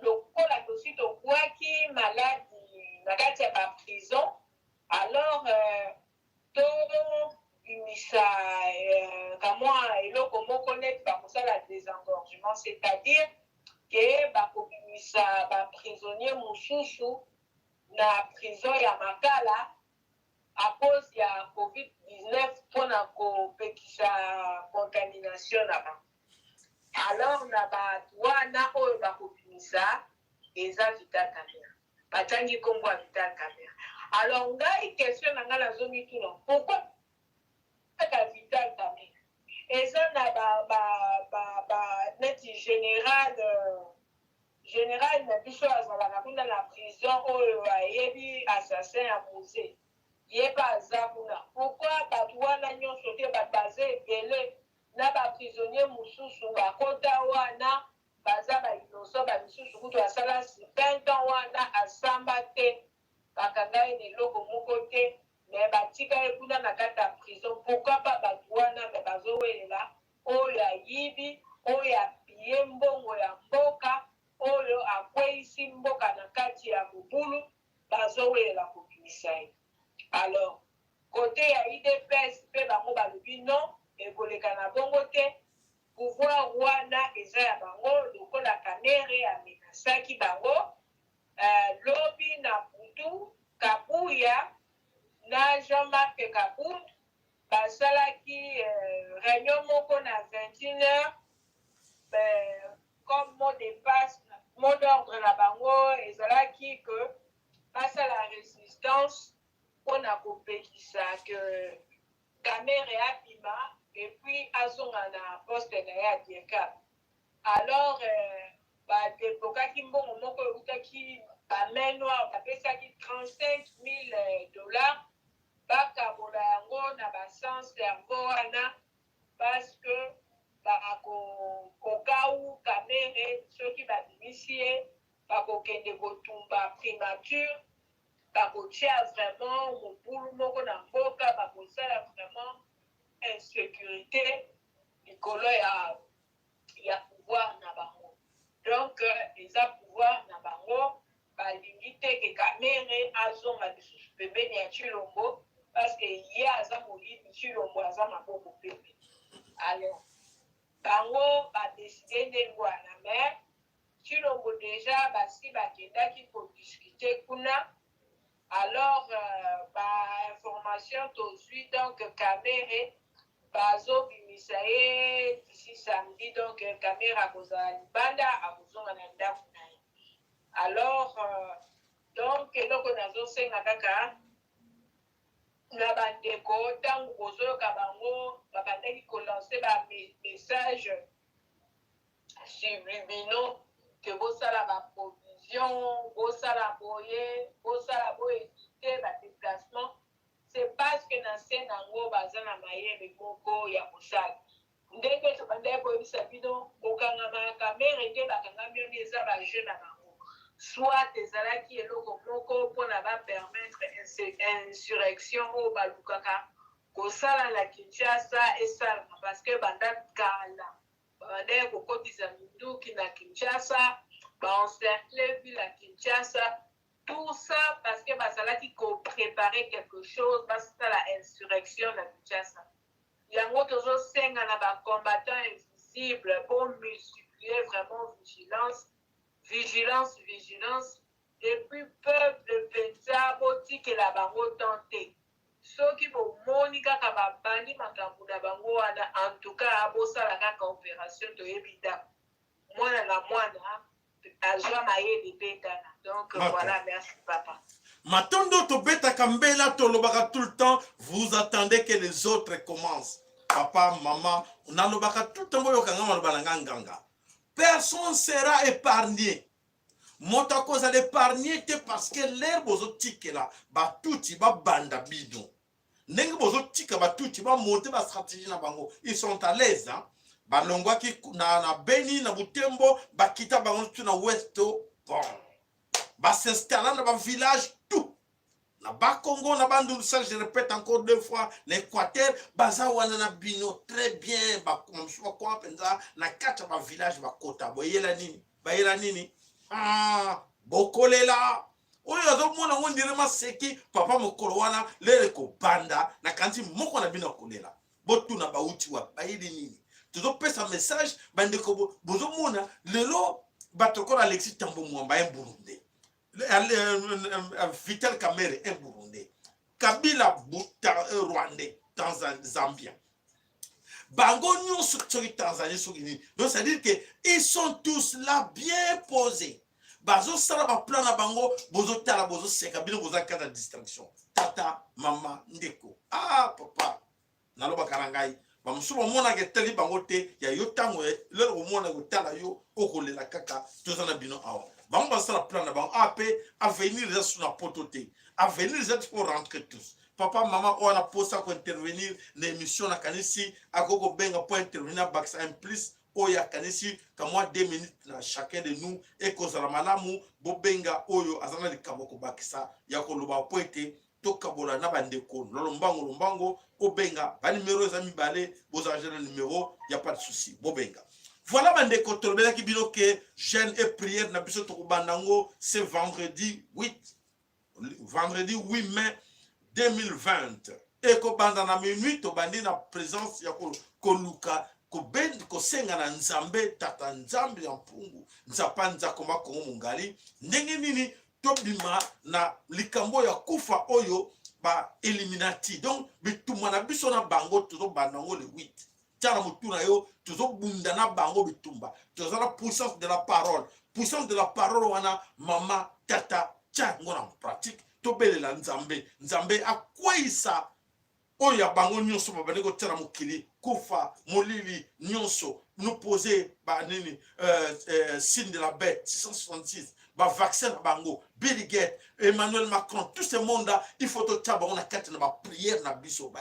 lokola tosi tobwaki maladi na kati ya baprison, alors tobimisa kamwa eloko moko neti bakosala désengorgement, c'est-à-dire ke bakobimisa baprisonnier mosusu na prison ya Makala à cause ya COVID-19, mpona kopekisa contamination na bango. Alors, na bato wana oyo bakobimisa eza Vital Kamerhe, batangi nkombo ya Vital Kamerhe. Alors ngai, question na ngai nazomituna: pourquoi kaka Vital Kamerhe? Eza na ba, ba, ba, ba neti général na biso azalaka kuna na prison, oyo ayebi assassin ya Mzee, ye mpe aza kuna. Pourquoi bato wana nyonso te? Bato baza ebele na baprisonnier mosusu bakota wana. baza ba innocent, ba misusu kutu asala 20 ans wana asamba te, bakanga ye na eloko moko te, mais batika ye kuna na kati ya prison. Pourquoi pas batu wana mais bazowelela oyo ayibi, oyo apille mbongo ya mboka, oyo akweyisi mboka na kati ya mobulu, bazowelela kobimisa ye. Alors cote ya udps pe bango balobi non, ekoleka na bongo te, pouvoir wana eza ya bango lokola Kamerhe a menacaki bango lobi na butu. Kabuya na Jean-Marc Kabund basalaki reunion moko na 21 heures, comme mot de passe, mot d'ordre na bango ezalaki que basala resistance pona kopekisa que Kamerhe abima et puis azonga na poste na ye ya dircab. Alors ba deblokaki mbongo moko ewutaki ba main noire, bapesaki 35.000 dollars, bakabola yango na ba sans cerveau wana, parce que bako au cas où Kamerhe soki babimisi ye bakokende kotumba primature, bakotia vraiment mobulu moko na mboka, bakosala vraiment insecurite likolo ya ya pouvoir na bango. Donc eza pouvoir na bango, balingi te ke Kamerhe azonga lisusu pembeni ya Tshilombo, parce que ye aza moyibi, Tshilombo aza maboko pembe. Alors bango ba decide ndenge wana, mais Tshilombo dejà basi bakendaki ko discuter kuna. Alors ba information tozui, donc Kamerhe bazo bimisa ye d'ici samedi, donc Kamerhe akozala libanda, akozonga na ndaku na ye. Alors donc eloko nazo senga kaka na ba ndeko, tangu bozoyoka bango babandaki ko lancer ba message subliminaux que bosala ba provision, bosala boye, bosala bo eviter ba déplacement, c'est parce que na se nango baza na mayele moko ya kosala. Ndenge tobandaki koyebisa bino, kokangama ya Kamerhe nde bakangami wana eza ba jeu na bango, soit ezalaki eloko moko mpona ba permettre insurrection oyo balukaka kosala na Kinshasa esalama, parce que banda kala babandaki kokotisa minduki na Kinshasa, ba encercler ville ya Kinshasa, tout ça parce que bazalaki ko preparer quelque chose, basala insurrection na Kinshasa. Yango tozosenga na ba combattants invisibles bo multiplier vraiment vigilance, vigilance, vigilance, et puis peuple penza botikela bango temps te. Soki bomoni kaka babandi makambo na bango wana, en tout cas bosala kaka operation toyebi ndako, mwana na mwana azwa mayele betana. Donc voilà, merci papa. Matondo tobetaka mbela, tolobaka tout le temps, vous attendez que les autres commencent. Papa, maman, nalobaka tout le temps, boyoka nga maloba na nga nganga. Personne sera épargné. Moto akozala épargné te, parce que l'air bozotikela batuti babanda bino. Ndenge bozotika batuti bamonte ba stratégie na bango, ils sont à l'aise, hein? Balongwaki na Beni, na Butembo, bakita bango tu na Ouest, bon. Basinstalla na ba village tout. Na Bakongo, na Bandundu, ça je répète encore deux fois, na Équateur, baza wana na bino très bien, bakomsu bakoma mpenza na kati ya ba village bakota, boyela nini? Bayela nini? Ah, bokolela. Oyo azomona ngo ndire maseki, papa mokolo wana lere kobanda na kanzi moko na bino akolela. Botuna bauti wapi, bayeli nini? Tozopesa message bandeko, bozomona lelo bato lokola Alexis Tambo Mwamba un Burundais, Vital Kamerhe un Burundais, Kabila Buta Rwandais, Tanzanie, Zambien. Bango nyonso soki Tanzanie soki nini. Donc c'est à dire que ils sont tous là bien posés. Bazosala ba plan na bango, bozotala, bozoseka, bino boza kaka distraction. Tata, mama, ndeko. Ah papa, nalobaka na ngai bamosusu bamonaka etali bango te ya yo ntango lelo komona kotala yo okolela kaka. Toza na bino awa, bango basala plan na bango. A pe avenir eza su na poto te, avenir eza faut rentrer tous. Papa, mama oyo ana posa kointervenir na émission, nakanisi akoki kobenga po intervenir, abakisa un plus. Oyo akanisi kamwa 2 minutes na chacun de nous ekozala malamu. Bobenga oyo aza na likambo kobakisa ya koloba mpo ete tokabola na bandeko na lombango lombango. Obenga banimero eza mibale, bozala na numero ya pas de souci, bobenga. Voilà bandeko, tolobelaki bino ke jeûne et prière na biso tokobanda yango ce vendredi 8, vendredi 8 mai 2020, ekobanda na minuit. Tobandi na présence ya koluka kosenga na Nzambe Tata, Nzambe ya Mpungu Nzapa Nzakoma Kongo Mongali, ndenge nini tobima na likambo ya kufa oyo ba Illuminati. Donc bitumba na biso na bango tozobanda yango le 8. Tia na motu na yo, tozobunda na bango bitumba, toza na puissance de la parole. Puissance de la parole wana, mama, tata, tia yango na pratique. Tobelela Nzambe, Nzambe akweyisa oyo ya bango nyonso babandi kotia na mokili, kufa, molili nyonso, nous poser banini, signe de la bête 666, bavaccin na bango, Bill Gates, Emmanuel Macron, tout ce monde là, il faut totia bango na kati na baprière na biso.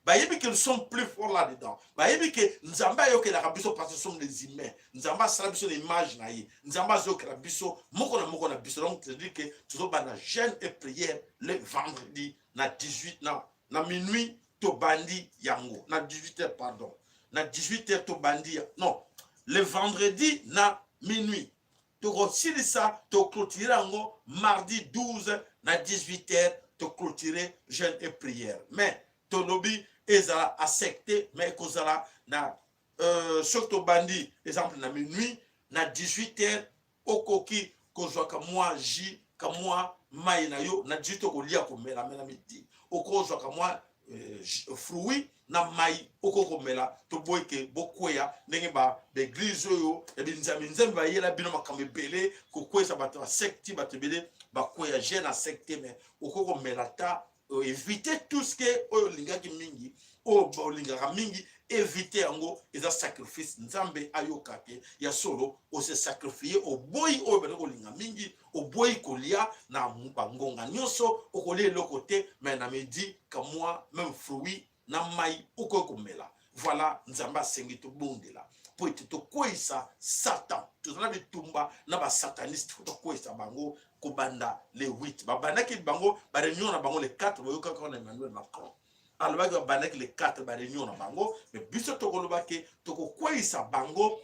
Bayebi qu'ils sont plus forts là dedans, bayebi ke Nzambe ayokelaka biso parce que sommes des humains. Nzambe asala biso na image na ye, Nzambe azokela biso moko na moko na biso. Donc c'est à dire que tozobanda jeûne et prière le vendredi na 18, na minuit tobandi yango, na 18 heures, pardon, na 18 heures tobandi, non, le vendredi na minuit. Tokosilisa, toclôturer yango mardi 12 na 18 heures, toclôturer jeûne et prière. Mais tolobi ezala accepté, mais ekozala na soki tobandi exemple na minuit, na 18 heures okoki kozwaka mwa jus, kamwa mai na yo. Na 18 okolia, komela, me na midi okozwaka mwa fruit na mai okoki komela. Toboyi ke bokweya ndenge baéglise oyo ya binzambi nzambe bayela bino makambo ebele, kokweyisa bato ya secte. Bato ebele bakweya jeûne asecte, mais okoki komela ta, éviter tout ce que oyo olingaki mingi, oyo olingaka mingi, éviter yango. Eza sacrifice. Nzambe ayoka te ya solo ose sacrifier, oboyi oyo bali kolinga mingi, oboyi kolia na bangonga nyonso, okolia eloko te, mais na midi kamwa même fruit na mai okoki komela. Voilà, Nzambe asengi tobondela mpo ete tokweyisa Satan. Tozala bitumba na basataniste, fo tokweyisa bango. Kobanda le 8, babandaki bango baréunion na bango le 4. Boyokaki wana Emmanuel Macron alobaki babandaki le 4 baréunion na bango. Mais biso tokoloba ke tokokweyisa bango,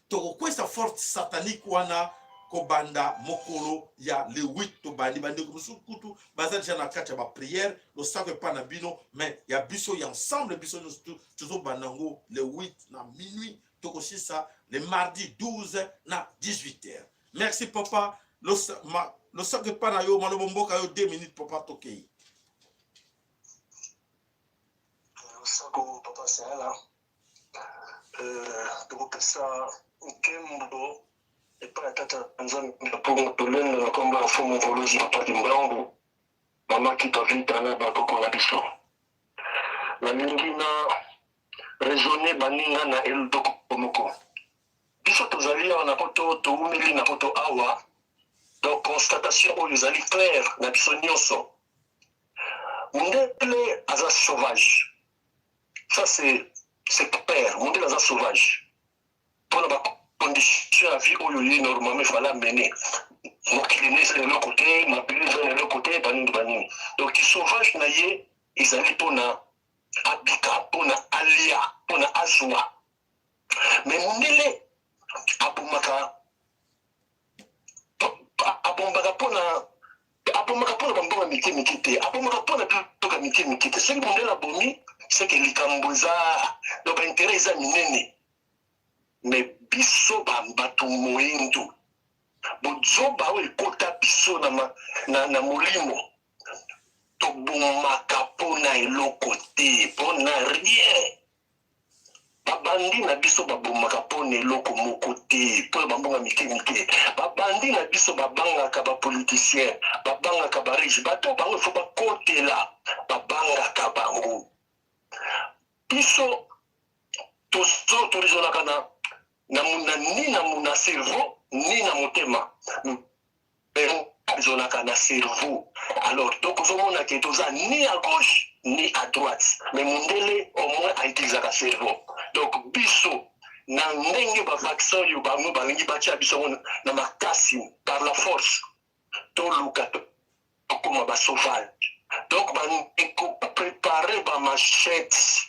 tokokweyisa force satanique wana kobanda mokolo ya le 8. Tobandi, bandeko mosusu kutu baza deja na kati ya baprière. Losako epai na bino, mais ya biso ya ensemble, biso nyonso tozobanda yango le 8 na minuit, tokosisa le mardi 12 na 18 heures. Merci papa. Losako epai na yo, maloba mboka yo, 2 minutes papa, tokei. Losako papa Sayala. Tokopesa nkembo epai ya Tata Nzambe Mpungu Tolendo na nkombo ya Mfumu Mvuluzi Papa Kimbangu, Mama Kipa Vita na bakoko na biso. Nalingi na raisonner baninga na eloko moko. Biso tozali awa na Poto, toumeli na Poto awa, donc constatation oyo ezali claire na biso nyonso: mundele aza sauvage, ça c'est clair. Mundele aza sauvage mpona bacondition ya vie oyo ye normalement efale amene mokili. Ne eza na eloko te, mabele eza na eloko te, banini banini. Donc sauvage na ye ezali mpona abika, mpona alia, mpona azwa. Mais mundele abomaka, abombaka mpona abomaka mpona bambongo mike mike te, abomaka mpona biloko mike mike te. Soki mondele abomi, seke likambo eza, donc baintérêt eza minene. Mais biso bato moyindo, bozoba oyo ekota biso na molimo, tobomaka mpona eloko te, mpona rien. Babandi na biso babomaka mpona eloko moko te, mpona bambongo mike mike. Babandi na biso babangaka bapoliticien, babangaka bariche, bato bango ifo bakotela, babangaka bango. Biso torizonaka na ni na cerveau ni na motema, raisonnaka na cerveau. Alors donc ozomona ke toza ni à gauche ni à droite, mais mondele au moins autilisaka cerveau. Donc biso Na ndenge ba vaccin oyo bango balingi batia biso yango na makasi par la force, toluka tokoma ba sauvage. Donc bandeko ba preparer ba machettes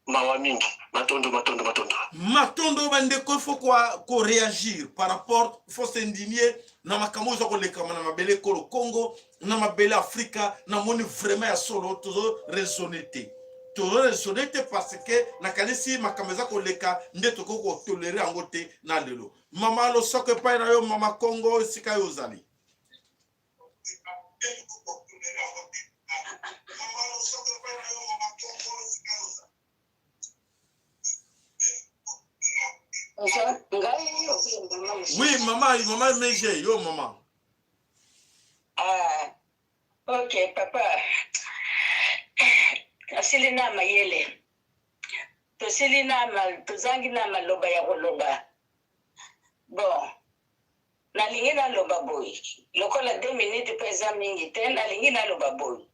mawa mingi. Matondo, matondo, matondo. Matondo bandeko. Il faut ko réagir par rapport, il faut s'indigner na makambo oyo eza kolekama na mabele ekolo Congo, na mabele Afrika. Namoni vraiment ya solo tozo raisonner te, tozo raisonner te, parce que nakanisi makambo eza koleka nde tokoki kotolérer yango te na lelo. Mama, losako epai na yo, mama Congo, esika yo ozali. Oui, mama, mama Meje, yo mama. Ah, ok papa, asili na mayele, tosili na tozangi na maloba ya koloba. Bon, nalingi naloba boye, lokola 2 minutes mpo eza mingi te, nalingi naloba boye: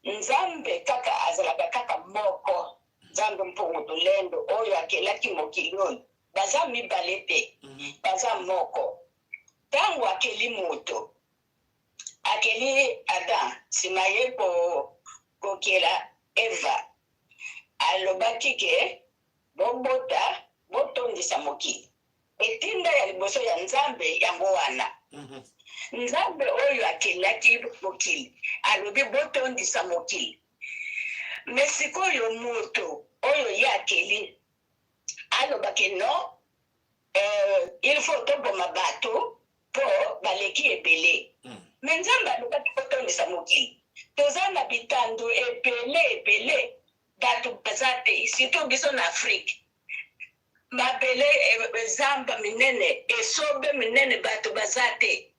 Nzambe kaka azalaka kaka moko, Nzambe Mpungu Tulendo oyo akelaki mokili oyo. Baza mibale te, baza moko. Ntango akeli moto, akeli Adam, nsima ye kokela Eva, alobaki ke bobota, botondisa mokili. Etinda ya liboso ya Nzambe yango wana. Nzambe oyo akelaki mokili alobi botondisa mokili. Mais sikoyo moto oyo ye akeli alobaki non, il faut toboma bato mpo baleki ebele. Mais Nzambe alobaki botondisa mokili. Toza na bitando ebele ebele, bato baza te, surtout biso na Afrique. Mabele, zamba minene, esobe minene, bato baza te.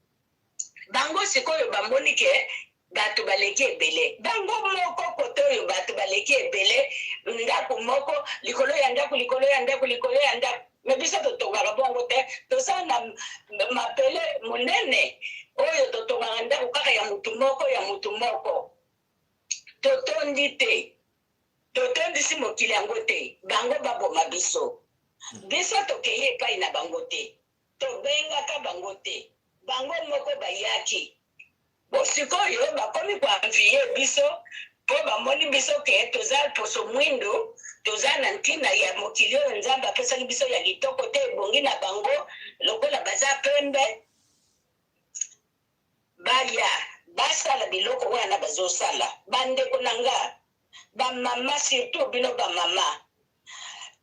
Bango sikoyo bamoni ke bato baleki ebele, bango moko kote oyo bato baleki ebele, ndako moko likolo ya ndako, likolo ya ndako, likolo ya ndako. Mais biso totongaka bongo te. Toza na mabele monene oyo totongaka ndako kaka ya mutu moko, ya mutu moko. Totondi te, totondisi mokili yango te. Bango baboma biso, biso tokei epai na bango te, tobengaka bango te, bango moko bayaki. Bo sikoyo bakomi koenvier biso mpo bamoni biso ke toza poso mwindu, toza na ntina ya mokili oyo Nzambe apesaki biso ya kitoko te. Ebongi na bango lokola baza pembe, baya basala biloko wana bazosala. Bandeko na nga bamama, surtout bino bamama,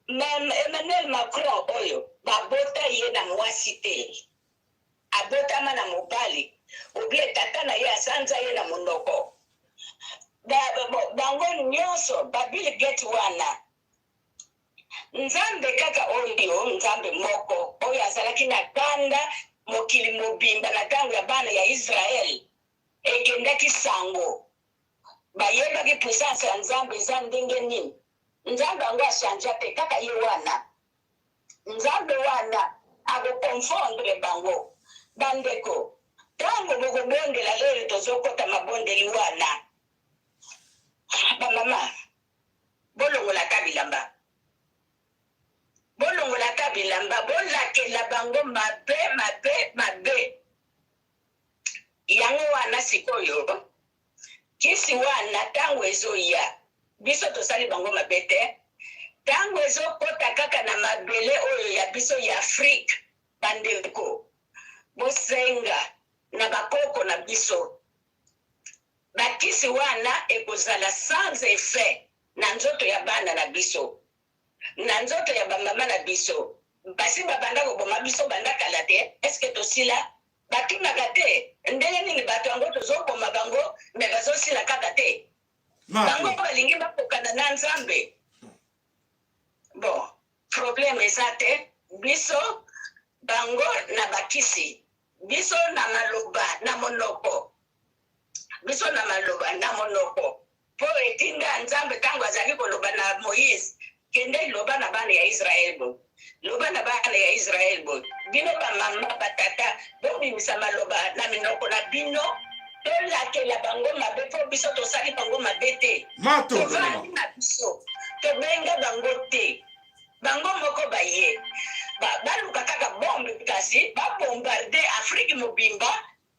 Emmanuel Macron oyo babota ye na mwasi te, abotama na mobali obie tata na ye asanza ye na monoko. Bango nyonso ba Bill Gates wana, Nzambe kaka oyo, Nzambe moko oyo azalaki na kanda mokili mobimba na ntango ya bana ya Israele ekendaki sango, bayebaki puissance ya Nzambe eza ndenge nini. Nzambe yango achanger te, kaka ye wana. Nzambe wana akoconfondre bango. Bandeko, ntango bokobondela lelo, tozokɔta mabondeli wana, bamama bolongolaka bilamba, bolongolaka bilamba, bolakela bango mabe, mabe, mabe. Yango wana sikoyo kisi wana ntango ezoya, biso tosali bango mabe te. Ntango ezokɔta kaka na mabele oyo ya biso ya Afrique, bandeko, bosenga na bakoko na biso, bakisi wana ekozala sans effet na nzoto ya bana na biso, na nzoto ya bamama na biso. Basi babanda koboma biso banda kala te. Eske tosila? Batunaka te ndenge nini bato yango tozoboma bango, mais bazosila kaka te. Bango balingi bakokana na Nzambe. Bon, problème eza te. Biso bango na bakisi, biso na maloba na monoko, biso na maloba na monoko. Mpo etinda ya Nzambe ntango azali koloba na Moïse, kende loba na bana ya Israele bo. Loba na bana ya Israele boye, Bino bamama, batata, bobimisa maloba na minoko na bino, tolakela bango mabe, mpo biso tosali bango mabe te. Tovandi na biso, tobenga bango te, bango moko baye. Ba, baluka kaka bombe, kasi babombarde Afrique mobimba,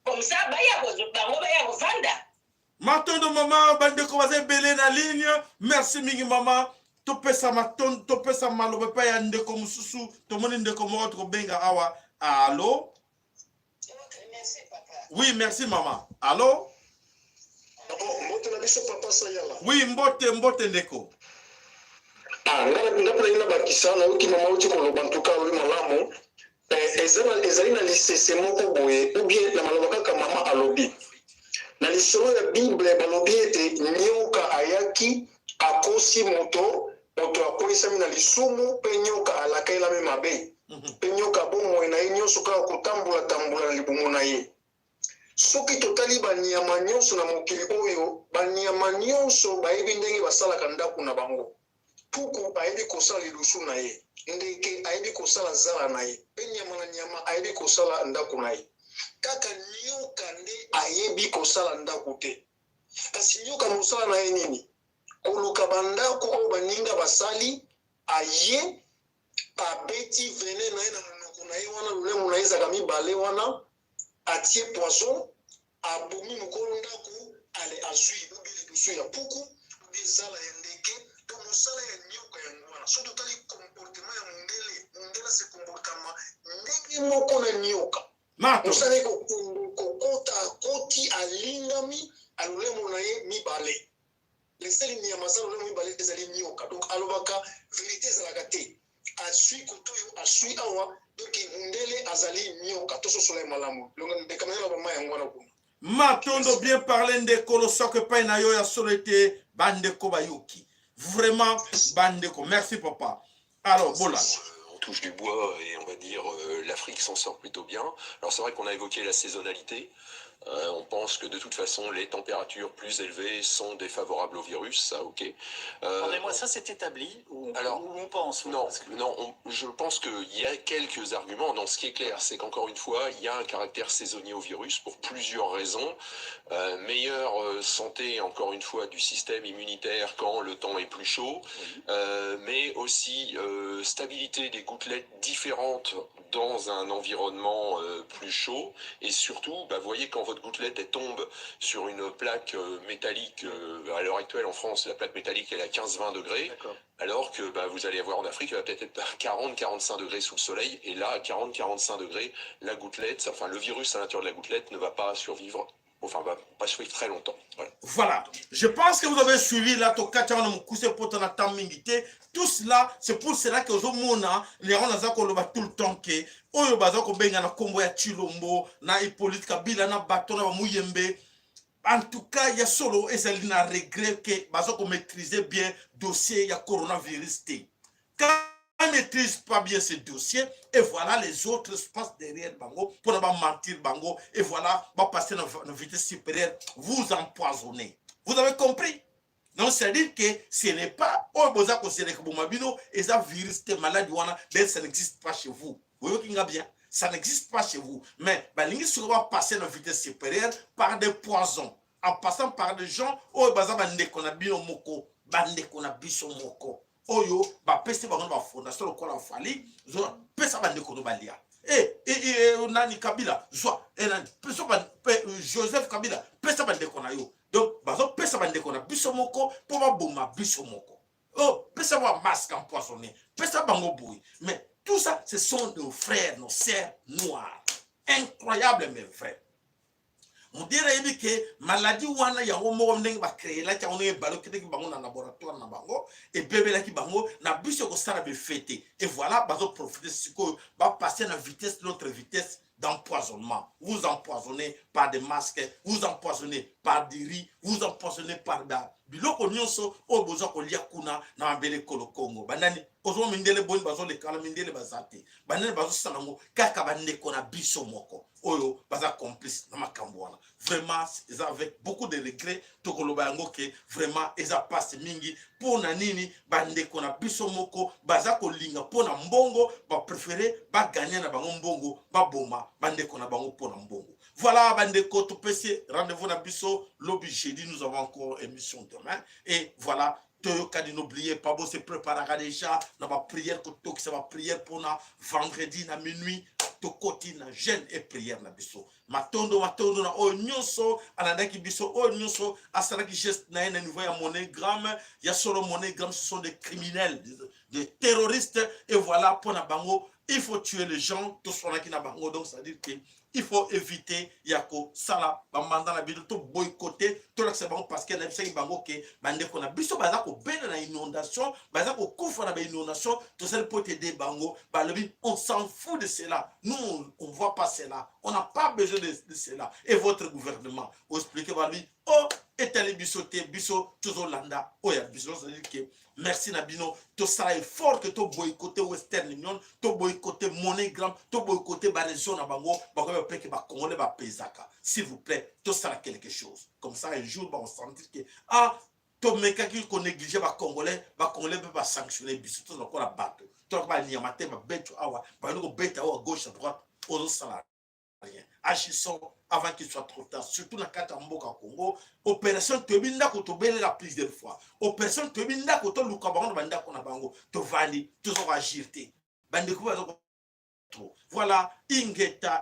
comme ça baya bango baya kovanda. Matondo mama, bandeko baza ebele na ligne. Merci mingi mama. Topesa matondo, topesa maloba epai ya ndeko mosusu. Tomoni ndeko moko tokobenga awa. Allo? Oui, merci mama. Allo? Mbote na biso papa Sayala. Oui, mbote, mbote ndeko. Ah, nga nga mpe nalingi nabakisa, nayoki mama auti koloba ntuka alobi malamu. Eh, ezali na lisese moko boye ou bien na maloba kaka mama alobi na lisolo ya bible balobi ete nyoka ayaki akosi moto moto akweisami na lisumu mpe nyoka alakelami mabe mpe mhm. nyoka bomoi na ye nyonso kaka kotambola-tambola na libumu na ye soki totali banyama nyonso na mokili oyo banyama nyonso bayebi ndenge basalaka ndako na bango Puku ayebi kosala lidusu na ye, ndeke ayebi kosala zala na ye, mpe nyama na nyama ayebi kosala ndako na ye. Kaka nyoka nde ayebi kosala ndako te. Kasi nyoka mosala na ye nini? Koluka bandako oyo baninga basali, aye abeti venin na ye na monoko na ye wana, lolemo na ye ezalaka mibale wana, atie poison, abomi mokolo ndako ale azui ou bien lidusu ya puku ou bien zala ya ndeke donc mosala ya nioka yango wana soki totali comportement ya mundele mundele ase comportama ndenge moko na nioka mosala ye kokende kokota akoti alingami alolemo na ye mibale leseli nyama aza lolemo mibale ezali nioka donc alobaka verite ezalaka te asui kote oyo asui awa donc mundele azali nioka tososola ye malamu ndeka na bama yango wana kuna matondo bien parle ndeko losako epai na yo ya solo ete bandeko bayoki vraiment bandeko merci papa alors bolanda on touche du bois et on va dire euh, l'Afrique s'en sort plutôt bien. Alors c'est vrai qu'on a évoqué la saisonnalité. Euh, on pense que de toute façon, les températures plus élevées sont défavorables au virus, ça, ok. Euh, Pardonnez-moi, ça c'est établi ou, alors, ou on pense Non, que... non on, je pense qu'il y a quelques arguments. Non, ce qui est clair, c'est qu'encore une fois, il y a un caractère saisonnier au virus pour plusieurs raisons. Euh, meilleure euh, santé, encore une fois, du système immunitaire quand le temps est plus chaud, oui. euh, mais aussi euh, stabilité des gouttelettes différentes dans un environnement euh, plus chaud. Et surtout, bah, vous voyez, quand votre gouttelette elle tombe sur une plaque euh, métallique, euh, à l'heure actuelle en France, la plaque métallique elle est à 15-20 degrés, alors que bah, vous allez avoir en Afrique, elle va peut-être être à 40-45 degrés sous le soleil. Et là, à 40-45 degrés, la gouttelette, enfin le virus à l'intérieur de la gouttelette ne va pas survivre enfin va pas survivre très longtemps. Voilà. voilà. Je pense que vous avez suivi là tokati wana mokuse poto na temps mingi te. Tout cela, c'est pour cela que ozomona Léon aza koloba tout le temps que oyo baza kobenga na kombo ya Tshilombo na Hippolyte Kabila na bato na bamuyembe en tout cas ya solo ezali na regret que baza komaîtriser bien dossier ya coronavirus te. Quand ne maîtrise pas bien ce dossier et voilà les autres se passent derrière bango pour ne pas mentir bango et voilà va passer na, na vitesse supérieure vous empoisonnez vous avez compris donc c'est à dire que ce n'est pas oyo boza koseleka boma bino eza virus te maladi wana d'ailleurs ça n'existe pas chez vous boyoki nga bien ça n'existe pas chez vous mais balingi sikoyo bapasser na vitesse supérieure par des poisons en passant par des gens oyo baza bandeko na bino moko bandeko na biso moko oyo bapesi bango na bafondation lokola fali zwa pesa bandeko no balia e, e, e, nani kabila zwa e, nani pesa ba, pe, joseph kabila pesa bandeko na yo donc bazopesa bandeko na biso moko mpo baboma biso moko oh, pesa ba masque empoisonné pesa bango boye mais tout ça ce sont nos frères nos sœurs noirs incroyable mais vrai Mudere ayebi ke maladie wana yango moko ndenge ba créelaki yango ndenge ebalokitaki bango na laboratoire na bango ebebelaki bango na biso ekosala befete et voilà bazo profiter sikoyo ba passer na vitesse notre vitesse d'empoisonnement vous empoisonnez par des masques vous empoisonnez par du riz, vous empoisonnez par ba biloko nyonso oyo boza kolia kuna na mabele kolo Congo. Banani ozwa mindele boni bazolekala mindele baza te, banani bazosala yango? Kaka bandeko na biso moko oyo baza complice na makambo wana. Vraiment, eza avec beaucoup de regret tokoloba yango ke vraiment eza pasi mingi. Mpo na nini bandeko na biso moko baza kolinga mpo na mbongo, baprefere baganye na bango mbongo, baboma bandeko na bango mpo na mbongo? Voilà, bandeko, topesi rendez-vous na biso lobi jeudi. Nous avons encore émission demain et voilà, toyokani. N'oubliez pas, bo se préparaka déjà na baprière, kotokisa baprière mpona vendredi na minuit tokoti na jeûne et prière na biso. Matondo, matondo na oyo nyonso alandaki biso, oyo nyonso asalaki geste na ye na niveau ya MoneyGram. Ya solo, MoneyGram, ce sont des criminels, des terroristes et voilà, mpona bango il faut tuer les gens. Toswanaki na bango, donc c'est à dire que il faut éviter ya kosala bamanda na bino, to boycotter, tolakisa bango, parce que nayebisaki bango ke bandeko na biso baza kobenda na inondation, baza kokufa na bainondation. Tozali mpo tede bango, balobi: "On s'en fout de cela, nous on voit pas cela, on n'a pas besoin de cela." Et votre gouvernement oexpliquer, balobi: "Oh, etali biso te, biso tozolanda oyo ya biso." C'est-à-dire que merci na bino. Tosala effort ke toboycotter Western Union, toboycotter MoneyGram, toboycotter baréseau na bango. Bakoyeba mpe ke bacongolais bapezaka. S'il vous plaît, tosala quelque chose comme ça. Un jour bakosentir ke ah, tomekaki konégliger bacongolais, bacongolais mpe basanctionne biso. Toza lokola bato, tolaka banyama te, babeto awa bandi kobeta awa gauche à droite, ozosala rien. Agissons avant qu'il soit trop tard, surtout na kati ya mboka Congo. Opération toyebi ndako, tobelela plusieurs fois opération toyebi ndako, toluka bango na bandako na bango. Tovandi, toza koagir te, bandeko baza trop. Voilà, ingeta.